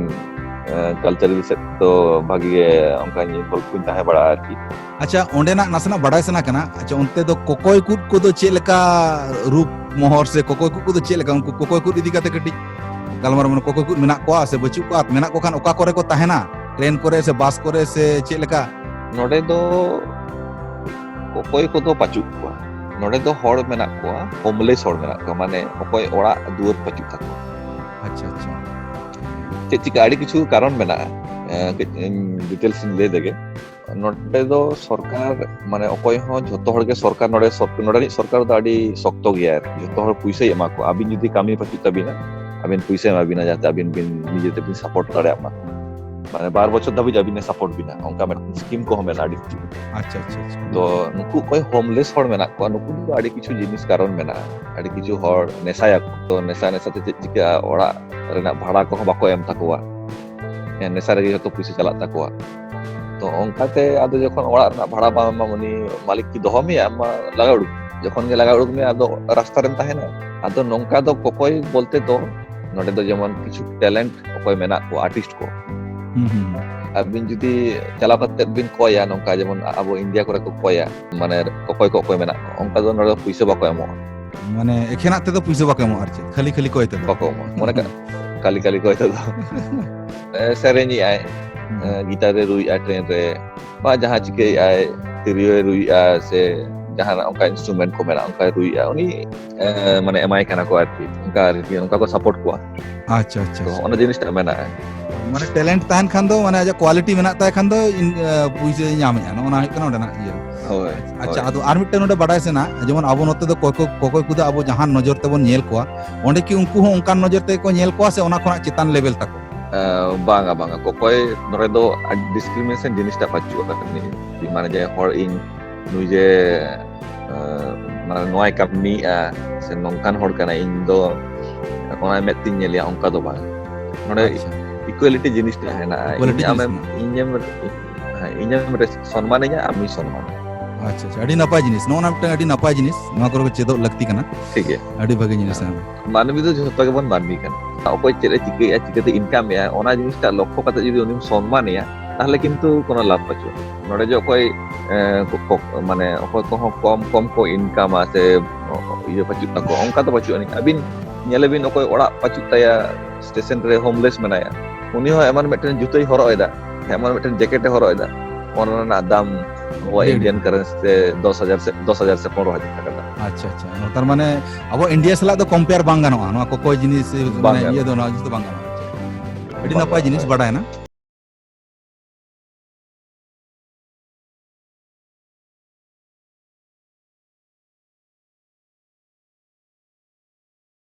ᱠᱟᱞᱪᱟᱨᱟᱞ ᱥᱮᱫ ᱫᱚ ᱵᱷᱟᱜᱤ ᱜᱮ ᱚᱱᱠᱟᱧ ᱤᱱᱵᱷᱚᱞᱵᱷ ᱠᱚᱧ ᱛᱟᱦᱮᱸ ᱵᱟᱲᱟᱜᱼᱟ ᱟᱨᱠᱤ᱾ ᱟᱪᱪᱷᱟ, ᱚᱸᱰᱮᱱᱟᱜ ᱱᱟᱥᱮᱱᱟᱜ ᱵᱟᱰᱟᱭ ᱥᱟᱱᱟ ᱠᱟᱱᱟ᱾ ᱟᱪᱪᱷᱟ, ᱚᱱᱛᱮ ᱫᱚ ᱠᱚᱠᱚᱭ ᱠᱩᱫ ᱠᱚᱫᱚ ᱪᱮᱫ ᱞᱮᱠᱟ ᱨᱩᱯ ᱢᱚᱦᱚᱨ ᱥᱮ ᱠᱚᱠᱚᱭ ᱠᱩᱫ ᱠᱚᱫᱚ ᱪᱮᱫ ᱞᱮᱠᱟ? ᱩᱱᱠᱩ ᱠᱚᱠᱚᱭ ᱠᱩᱫ ᱤᱫᱤ ᱠᱟᱛᱮ ᱠᱟᱹᱴᱤᱡ ᱜᱟᱞᱢᱟᱨᱟᱣ, ᱢᱟᱱᱮ ᱠᱚᱠᱚᱭ ᱠᱩᱫ ᱢᱮᱱᱟᱜ ᱠᱚᱣᱟ ᱥᱮ ᱵᱟᱹᱪᱩᱜ ᱠᱚᱣᱟ? ᱢᱮᱱᱟᱜ ᱠᱚ ᱠᱷᱟᱱ ᱚᱠᱟ ᱠᱚᱨᱮ ᱠᱚ ᱛᱟᱦᱮᱱᱟ? ᱴᱨᱮᱱ ᱠᱚᱨᱮ ᱥᱮ ᱵᱟᱥ ᱠᱚᱨᱮ ᱥᱮ ᱪᱮᱫ ᱞᱮᱠᱟ? ᱱᱚᱰᱮ ᱫᱚ ᱚᱠᱚᱭ ᱠᱚᱫᱚ ᱯᱟᱹᱪᱩᱜ ᱠᱚᱣᱟ, ᱱᱚᱰᱮ ᱫᱚ ᱦᱚᱲ ᱢᱮᱱᱟᱜ ᱠᱚᱣᱟ, ᱦᱳᱢᱞᱮᱥ ᱦᱚᱲ ᱢᱮᱱᱟᱜ ᱠᱚᱣᱟ, ᱢᱟᱱᱮ ᱚᱠᱚᱭ ᱚᱲᱟᱜ ᱫᱩᱣᱟᱹᱨ ᱯᱟᱹᱪᱩᱜ ᱛᱟᱠᱚᱣᱟ᱾ ᱟᱪᱪᱷᱟ, ᱟᱪᱪᱷᱟ᱾ ᱪᱮᱫ ᱪᱤᱠᱟ, ᱟᱹᱰᱤ ᱠᱤᱪᱷᱩ ᱠᱟᱨᱚᱱ ᱢᱮᱱᱟᱜᱼᱟ᱾ ᱮᱸ, ᱠᱟᱹᱡ ᱤᱧ ᱰᱤᱴᱮᱞᱥ ᱤᱧ ᱞᱟᱹᱭ ᱞᱮᱜᱮ᱾ ᱱᱚᱰᱮ ᱫᱚ ᱥᱚᱨᱠᱟᱨ, ᱢᱟᱱᱮ ᱚᱠᱚᱭ ᱦᱚᱸ, ᱡᱷᱚᱛᱚ ᱦᱚᱲ ᱜᱮ ᱥᱚᱨᱠᱟᱨ, ᱱᱚᱰᱮ ᱥᱚᱨ-, ᱱᱚᱰᱮᱱᱤᱡ ᱥᱚᱨᱠᱟᱨ ᱫᱚ ᱟᱹᱰᱤ ᱥᱚᱠᱛᱚ ᱜᱮᱭᱟ ᱟᱨᱠᱤ᱾ ᱡᱷᱚᱛᱚ ᱦᱚᱲ ᱯᱩᱭᱥᱟᱹᱭ ᱮᱢᱟ ᱠᱚᱣᱟ, ᱟᱹᱵᱤᱱ ᱡᱩᱫᱤ ᱠᱟᱹᱢᱤ ᱯᱟᱹᱪᱩᱜ ᱛᱟᱹᱵᱤᱱᱟ, ᱟᱹᱵᱤᱱ ᱯᱩᱭᱥᱟᱹᱭ ᱮᱢᱟ ᱵᱤᱱᱟ ᱡᱟᱛᱮ ᱟᱹᱵᱤᱱ ᱵᱤᱱ ᱱᱤᱡᱮ ᱛᱮᱵᱤᱱ ᱥᱟᱯᱳᱨᱴ ᱫᱟᱲᱮᱭᱟᱜ ᱢᱟ᱾ ᱢᱟᱱᱮ ᱵᱟᱨ ᱵᱚᱪᱷᱚᱨ ᱫᱷᱟᱹᱵᱤᱡ ᱟᱹᱵᱤᱱᱮ ᱥᱟᱯᱳᱨᱴ ᱵᱤᱱᱟ, ᱚᱱᱠᱟ ᱢᱤᱫᱴᱟᱝ ᱥᱠᱤᱢ ᱠᱚᱦᱚᱸ ᱢᱮᱱᱟᱜᱼᱟ ᱟᱹᱰᱤ ᱠᱤᱪᱷᱩ᱾ ᱟᱪᱪᱷᱟ, ᱟᱪᱪᱷᱟ, ᱟᱪᱪᱷᱟ᱾ ᱛᱚ ᱱᱩᱠᱩ ᱚᱠᱚᱭ ᱦᱳᱢᱞᱮᱥ ᱦᱚᱲ ᱢᱮᱱᱟᱜ ᱠᱚᱣᱟ, ᱱᱩᱠᱩ ᱫᱚ ᱟᱹᱰᱤ ᱠᱤᱪᱷᱩ ᱡᱤᱱᱤᱥ ᱠᱟᱨᱚᱱ ᱢᱮᱱᱟᱜᱼᱟ᱾ ᱟᱹᱰᱤ ᱠᱤᱪᱷᱩ ᱦᱚᱲ ᱱᱮᱥᱟᱭᱟᱠᱚ, ᱛᱚ ᱱᱮᱥᱟ ᱱᱮᱥᱟ ᱛᱮ ᱪᱮᱫ ᱪᱤᱠᱟᱹᱜᱼᱟ, ᱚᱲᱟᱜ ᱨᱮᱱᱟᱜ ᱵᱷᱟᱲᱟ ᱠᱚᱦᱚᱸ ᱵᱟᱠᱚ ᱮᱢ ᱛᱟᱠᱚᱣᱟ᱾ ᱦᱮᱸ, ᱱᱮᱥᱟ ᱨᱮᱜᱮ ᱡᱷᱚᱛᱚ ᱯᱩᱭᱥᱟᱹ ᱪᱟᱞᱟᱜ ᱛᱟᱠᱚᱣᱟ᱾ ᱛᱚ ᱚᱱᱠᱟᱛᱮ ᱟᱫᱚ ᱡᱚᱠᱷᱚᱱ ᱚᱲᱟᱜ ᱨᱮᱱᱟᱜ ᱵᱷᱟᱲᱟ ᱵᱟᱢ ᱮᱢᱟ, ᱩᱱᱤ ᱢᱟᱹᱞᱤᱠ ᱠᱤ ᱫᱚᱦᱚ ᱢᱮᱭᱟ? ᱟᱢ ᱢᱟ ᱞᱟᱜᱟ ᱩᱰᱩᱠ, ᱡᱚᱠᱷᱚᱱ ᱜᱮ ᱞᱟᱜᱟ ᱩᱰᱩᱠ ᱢᱮᱭᱟ, ᱟᱫᱚ ᱨᱟᱥᱛᱟ ᱨᱮᱢ ᱛᱟᱦᱮᱱᱟ᱾ ᱟᱫᱚ ᱱᱚᱝᱠᱟ ᱫᱚ ᱠᱚᱠᱚᱭ ᱵᱚᱞᱛᱮ ᱫᱚ ᱱᱚᱰᱮ ᱫᱚ ᱡᱮᱢᱚᱱ ᱠᱤᱪᱷᱩ ᱴᱮᱞᱮᱱᱴ ᱚᱠᱚᱭ ᱢᱮᱱᱟᱜ ᱠᱚᱣᱟ, ᱟᱨᱴᱤᱥᱴ ᱠᱚ, ᱦᱩᱸ, ᱦᱩᱸ, ᱦᱩᱸ᱾ ᱟᱹᱵᱤᱱ ᱡᱩᱫᱤ ᱪᱟᱞᱟᱣ ᱠᱟᱛᱮ ᱵᱤᱱ ᱠᱚᱭᱟ, ᱱᱚᱝᱠᱟ ᱡᱮᱢᱚᱱ ᱟᱵᱚ ᱤᱱᱰᱤᱭᱟ ᱠᱚᱨᱮ ᱠᱚ ᱠᱚᱭᱟ, ᱢᱟᱱᱮ ᱚᱠᱚᱭ ᱠᱚ ᱚᱠᱚᱭ ᱢᱮᱱᱟᱜ ᱠᱚᱣᱟ, ᱚᱱᱠᱟ ᱫᱚ ᱱᱚᱰᱮ ᱯᱩᱭᱥᱟᱹ ᱵᱟᱠᱚ ᱮᱢᱚᱜᱼᱟ᱾ ᱢᱟᱱᱮ ᱮᱠᱷᱮᱱᱟᱜ ᱛᱮᱫᱚ ᱯᱩᱭᱥᱟᱹ ᱵᱟᱠᱚ ᱮᱢᱚᱜᱼᱟ, ᱟᱨ ᱪᱮᱫ ᱠᱷᱟᱹᱞᱤ ᱠᱷᱟᱹᱞᱤ ᱠᱚᱭ ᱛᱮᱫᱚ? ᱵᱟᱠᱚ ᱮᱢᱚᱜᱼᱟ, ᱢᱚᱱᱮ ᱠᱟᱜ ᱠᱟᱞᱤ ᱠᱟᱞᱤ ᱠᱚᱭ ᱛᱮᱫᱚ᱾ ᱮ, ᱥᱮᱨᱮᱧᱮᱜᱼᱟᱭ, ᱦᱩᱸ᱾ ᱮ, ᱜᱤᱴᱟᱨ ᱮ ᱨᱩᱭᱮᱜᱼᱟ ᱴᱨᱮᱱ ᱨᱮ, ᱵᱟ ᱡᱟᱦᱟᱸ ᱪᱤᱠᱟᱹᱭᱮᱜᱼᱟᱭ, ᱛᱤᱨᱭᱳ ᱮ ᱨᱩᱭᱮᱜᱼᱟ ᱥᱮ ᱡᱟᱦᱟᱱᱟᱜ ᱚᱱᱠᱟ ᱤᱱᱥᱴᱨᱩᱢᱮᱱᱴ ᱠᱚ ᱢᱮᱱᱟᱜᱼᱟ, ᱚᱱᱠᱟᱭ ᱨᱩᱭᱮᱜᱼᱟ, ᱩᱱᱤ, ᱮ, ᱢᱟᱱᱮ ᱮᱢᱟᱭ ᱠᱟᱱᱟ ᱠᱚ ᱟᱨᱠᱤ, ᱚᱱᱠᱟ ᱟᱨᱠᱤ, ᱚᱱᱠᱟ ᱠᱚ ᱥᱟᱯᱳᱨᱴ ᱠᱚᱣᱟ᱾ ᱟᱪᱪᱷᱟ, ᱟᱪᱪᱷᱟ, ᱛᱚ ᱟᱪᱪᱷᱟ᱾ ᱚᱱᱟ ᱡᱤᱱᱤᱥᱴᱟᱜ ᱢᱮᱱᱟᱜᱼᱟ᱾ ᱢᱟᱱᱮ ᱴᱮᱞᱮᱱᱴ ᱛᱟᱦᱮᱱ ᱠᱷᱟᱱ ᱫᱚ, ᱢᱟᱱᱮ ᱟᱡᱟᱜ ᱠᱣᱟᱞᱤᱴᱤ ᱢᱮᱱᱟᱜ ᱛᱟᱭ ᱠᱷᱟᱱ ᱫᱚ, ᱤᱱ-, ᱮ, ᱯᱩᱭᱥᱟᱹᱭ ᱧᱟᱢᱮᱜᱼᱟ, ᱱᱚᱜᱼᱚ ᱱᱟ ᱦᱩᱭᱩᱜ ᱠᱟᱱᱟ ᱚᱸᱰᱮᱱᱟᱜ ᱤᱭᱟᱹ᱾ ᱦᱳᱭ, ᱟᱪᱪᱷᱟ, ᱦᱳᱭ᱾ ᱟᱫᱚ ᱟᱨ ᱢᱤᱫᱴᱮᱱ ᱱᱚᱰᱮ ᱵᱟᱰᱟᱭ ᱥᱟᱱᱟ, ᱡᱮᱢᱚᱱ ᱟᱵᱚ ᱱᱚᱛᱮ ᱫᱚ ᱠᱚᱠᱚᱭ, ᱠᱚᱠᱚᱭ ᱠᱚᱫᱚ ᱟᱵᱚ ᱡᱟᱦᱟᱱ ᱱᱚᱡᱚᱨ ᱛᱮᱵᱚᱱ ᱧᱮᱞ ᱠᱚᱣᱟ, ᱚᱸᱰᱮ ᱠᱤ ᱩᱱᱠᱩ ᱦᱚᱸ ᱚᱱᱠᱟᱱ ᱱᱚᱡᱚᱨ ᱛᱮᱜᱮ ᱠᱚ ᱧᱮᱞ ᱠᱚᱣᱟ ᱥᱮ ᱚᱱᱟ ᱠᱷᱚᱱᱟᱜ ᱪᱮᱛᱟᱱ ᱞᱮᱵᱮᱞ ᱛᱟᱠᱚ? ᱮ, ᱵᱟᱝᱟ, ᱵᱟᱝᱟ, ᱠᱚᱠᱚᱭ ᱱᱚᱰᱮ ᱫᱚ ᱰᱤᱥᱠᱨᱤᱢᱤᱱᱮᱥᱚᱱ ᱡᱤᱱᱤᱥᱴᱟᱜ ᱵᱟᱹᱪᱩᱜ ᱟᱠᱟᱫᱟ᱾ ᱢᱟᱱᱮ ᱡᱮ ᱦᱚᱲ ᱤᱧ ᱱᱩᱭ ᱡᱮ, ᱮ, ᱢᱟᱱᱮ ᱱᱚᱣᱟᱭ ᱠᱟᱹᱢᱤᱭᱮᱜᱼᱟ ᱥᱮ ᱱᱚᱝᱠᱟᱱ ᱦᱚᱲ ᱠᱟᱱᱟᱭ, ᱤᱧ ᱫᱚ ᱚᱱᱟ ᱢᱮᱫ ᱛᱤᱧ ᱧᱮᱞᱮᱭᱟ, ᱚᱱᱠᱟ ᱫᱚ ᱵᱟᱝ᱾ ᱱᱚᱰᱮ ᱟᱪᱪᱷᱟ᱾ ᱤᱠᱩᱣᱟᱞᱤᱴᱤ ᱡᱤᱱᱤᱥᱴᱟᱜ ᱦᱮᱱᱟᱜᱼᱟ᱾ ᱤᱠᱩᱣᱟᱞᱤᱴᱤ ᱤᱧ ᱟᱢᱮᱢ, ᱡᱤᱱᱤᱥ ᱢᱮᱱᱟᱜᱼᱟ᱾ ᱤᱧᱮᱢ, ᱦᱮᱸ, ᱤᱧᱟᱹᱜ ᱢᱤᱫᱴᱮᱱ ᱥᱚᱱᱢᱟᱱᱤᱧᱟ, ᱟᱢᱤᱧ ᱥᱚᱱᱢᱟᱱᱟ᱾ ᱟᱪᱪᱷᱟ ᱟᱪᱪᱷᱟ, ᱟᱹᱰᱤ ᱱᱟᱯᱟᱭ ᱡᱤᱱᱤᱥ, ᱱᱚᱜᱼᱚ ᱱᱟ ᱢᱤᱫᱴᱟᱝ ᱟᱹᱰᱤ ᱱᱟᱯᱟᱭ ᱡᱤᱱᱤᱥ, ᱱᱚᱣᱟ ᱠᱚᱨᱮ ᱪᱮᱫᱚᱜ ᱞᱟᱹᱠᱛᱤ ᱠᱟᱱᱟ᱾ ᱴᱷᱤᱠ ᱜᱮᱭᱟ᱾ ᱟᱹᱰᱤ ᱵᱷᱟᱹᱜᱤ ᱡᱤᱱᱤᱥ᱾ ᱢᱟᱹᱱᱢᱤ ᱫᱚ ᱡᱷᱚᱛᱚ ᱜᱮᱵᱚᱱ ᱢᱟᱹᱱᱢᱤ ᱠᱟᱱᱟ᱾ ᱚᱠᱚᱭ ᱪᱮᱫ ᱮ ᱪᱤᱠᱟᱹᱭᱮᱫᱼᱟ, ᱪᱤᱠᱟᱹᱛᱮ ᱤᱱᱠᱟᱢ ᱮᱫᱼᱟ, ᱚᱱᱟ ᱡᱤᱱᱤᱥᱴᱟᱜ ᱞᱚᱠᱠᱷᱚ ᱠᱟᱛᱮ ᱡᱩᱫᱤ ᱩᱱᱤᱢ ᱥᱚᱱᱢᱟᱱᱮᱭᱟ, ᱛᱟᱦᱚᱞᱮ ᱠᱤᱱᱛᱩ ᱠᱳᱱᱳ ᱞᱟᱵᱷ ᱵᱟᱹᱪᱩᱜᱼᱟ᱾ ᱱᱚᱰᱮ ᱡᱮ ᱚᱠᱚᱭ ᱮ, ᱠᱚ- ᱠᱚ- ᱢᱟᱱᱮ ᱚᱠᱚᱭ ᱠᱚᱦᱚᱸ ᱠᱚᱢ ᱠᱚᱢ ᱠᱚ ᱤᱱᱠᱟᱢᱟ ᱥᱮ ᱤᱭᱟᱹ ᱵᱟᱹᱪᱩᱜ ᱛᱟᱠᱚᱣᱟ, ᱚᱱᱠᱟ ᱫᱚ ᱵᱟᱹᱪᱩᱜ ᱟᱹᱱᱤᱡ᱾ ᱟᱹᱵᱤᱱ ᱧᱮᱞᱮᱵᱤᱱ, ᱚᱠᱚᱭ ᱚᱲᱟᱜ ᱵᱟᱹᱪᱩᱜ ᱛᱟᱭᱟ, ᱥᱴᱮᱥᱚᱱ ᱨᱮ ᱦᱳᱢᱞᱮᱥ ᱢᱮᱱᱟᱭᱟ, ᱩᱱᱤ ᱦᱚᱸ ᱮᱢᱚᱱ ᱢᱤᱫᱴᱮᱱ ᱡᱩᱛᱟᱹᱭ ᱦᱚᱨᱚᱜ ᱮᱫᱟ, ᱮᱢᱚᱱ ᱢᱤᱫᱴᱮᱱ ᱡᱮᱠᱮᱴ ᱮ ᱦᱚᱨᱚᱜ ᱮᱫᱟ, ᱚᱱᱟ ᱨᱮᱱᱟᱜ ᱫᱟᱢ ᱟᱵᱚᱣᱟᱜ ᱟᱹᱰᱤ ᱤᱱᱰᱤᱭᱟᱱ ᱠᱟᱨᱮᱱᱥᱤ ᱛᱮ ᱫᱚᱥ ᱦᱟᱡᱟᱨ ᱥᱮ ᱫᱚᱥ ᱦᱟᱡᱟᱨ ᱥᱮ ᱯᱚᱱᱨᱚ ᱦᱟᱡᱟᱨ ᱴᱟᱠᱟ ᱫᱟᱢ᱾ ᱟᱪᱪᱷᱟ ᱟᱪᱪᱷᱟ, ᱛᱟᱨ ᱢᱟᱱᱮ ᱟᱵᱚ ᱤᱱᱰᱤᱭᱟ ᱥᱟᱞᱟᱜ ᱫᱚ ᱠᱚᱢᱯᱮᱭᱟᱨ ᱵᱟᱝ ᱜᱟᱱᱚᱜᱼᱟ ᱱᱚᱣᱟ ᱠᱚᱠᱚᱭ ᱡᱤᱱᱤᱥ, ᱵᱟᱝ ᱢᱟᱱᱮ ᱜᱟᱱᱚᱜᱼᱟ᱾ ᱤᱭᱟᱹ ᱫᱚ, ᱱᱚᱣᱟ ᱡᱤᱱᱤᱥ ᱫᱚ ᱵᱟᱝ ᱜᱟᱱᱚᱜᱼᱟ᱾ ᱟᱹᱰᱤ ᱵᱟᱝ ᱱᱟᱯᱟᱭ ᱜᱟᱱᱚᱜᱼᱟ, ᱡᱤᱱᱤᱥ ᱦᱳᱭ᱾ ᱵᱟᱰᱟᱭᱮᱱᱟ᱾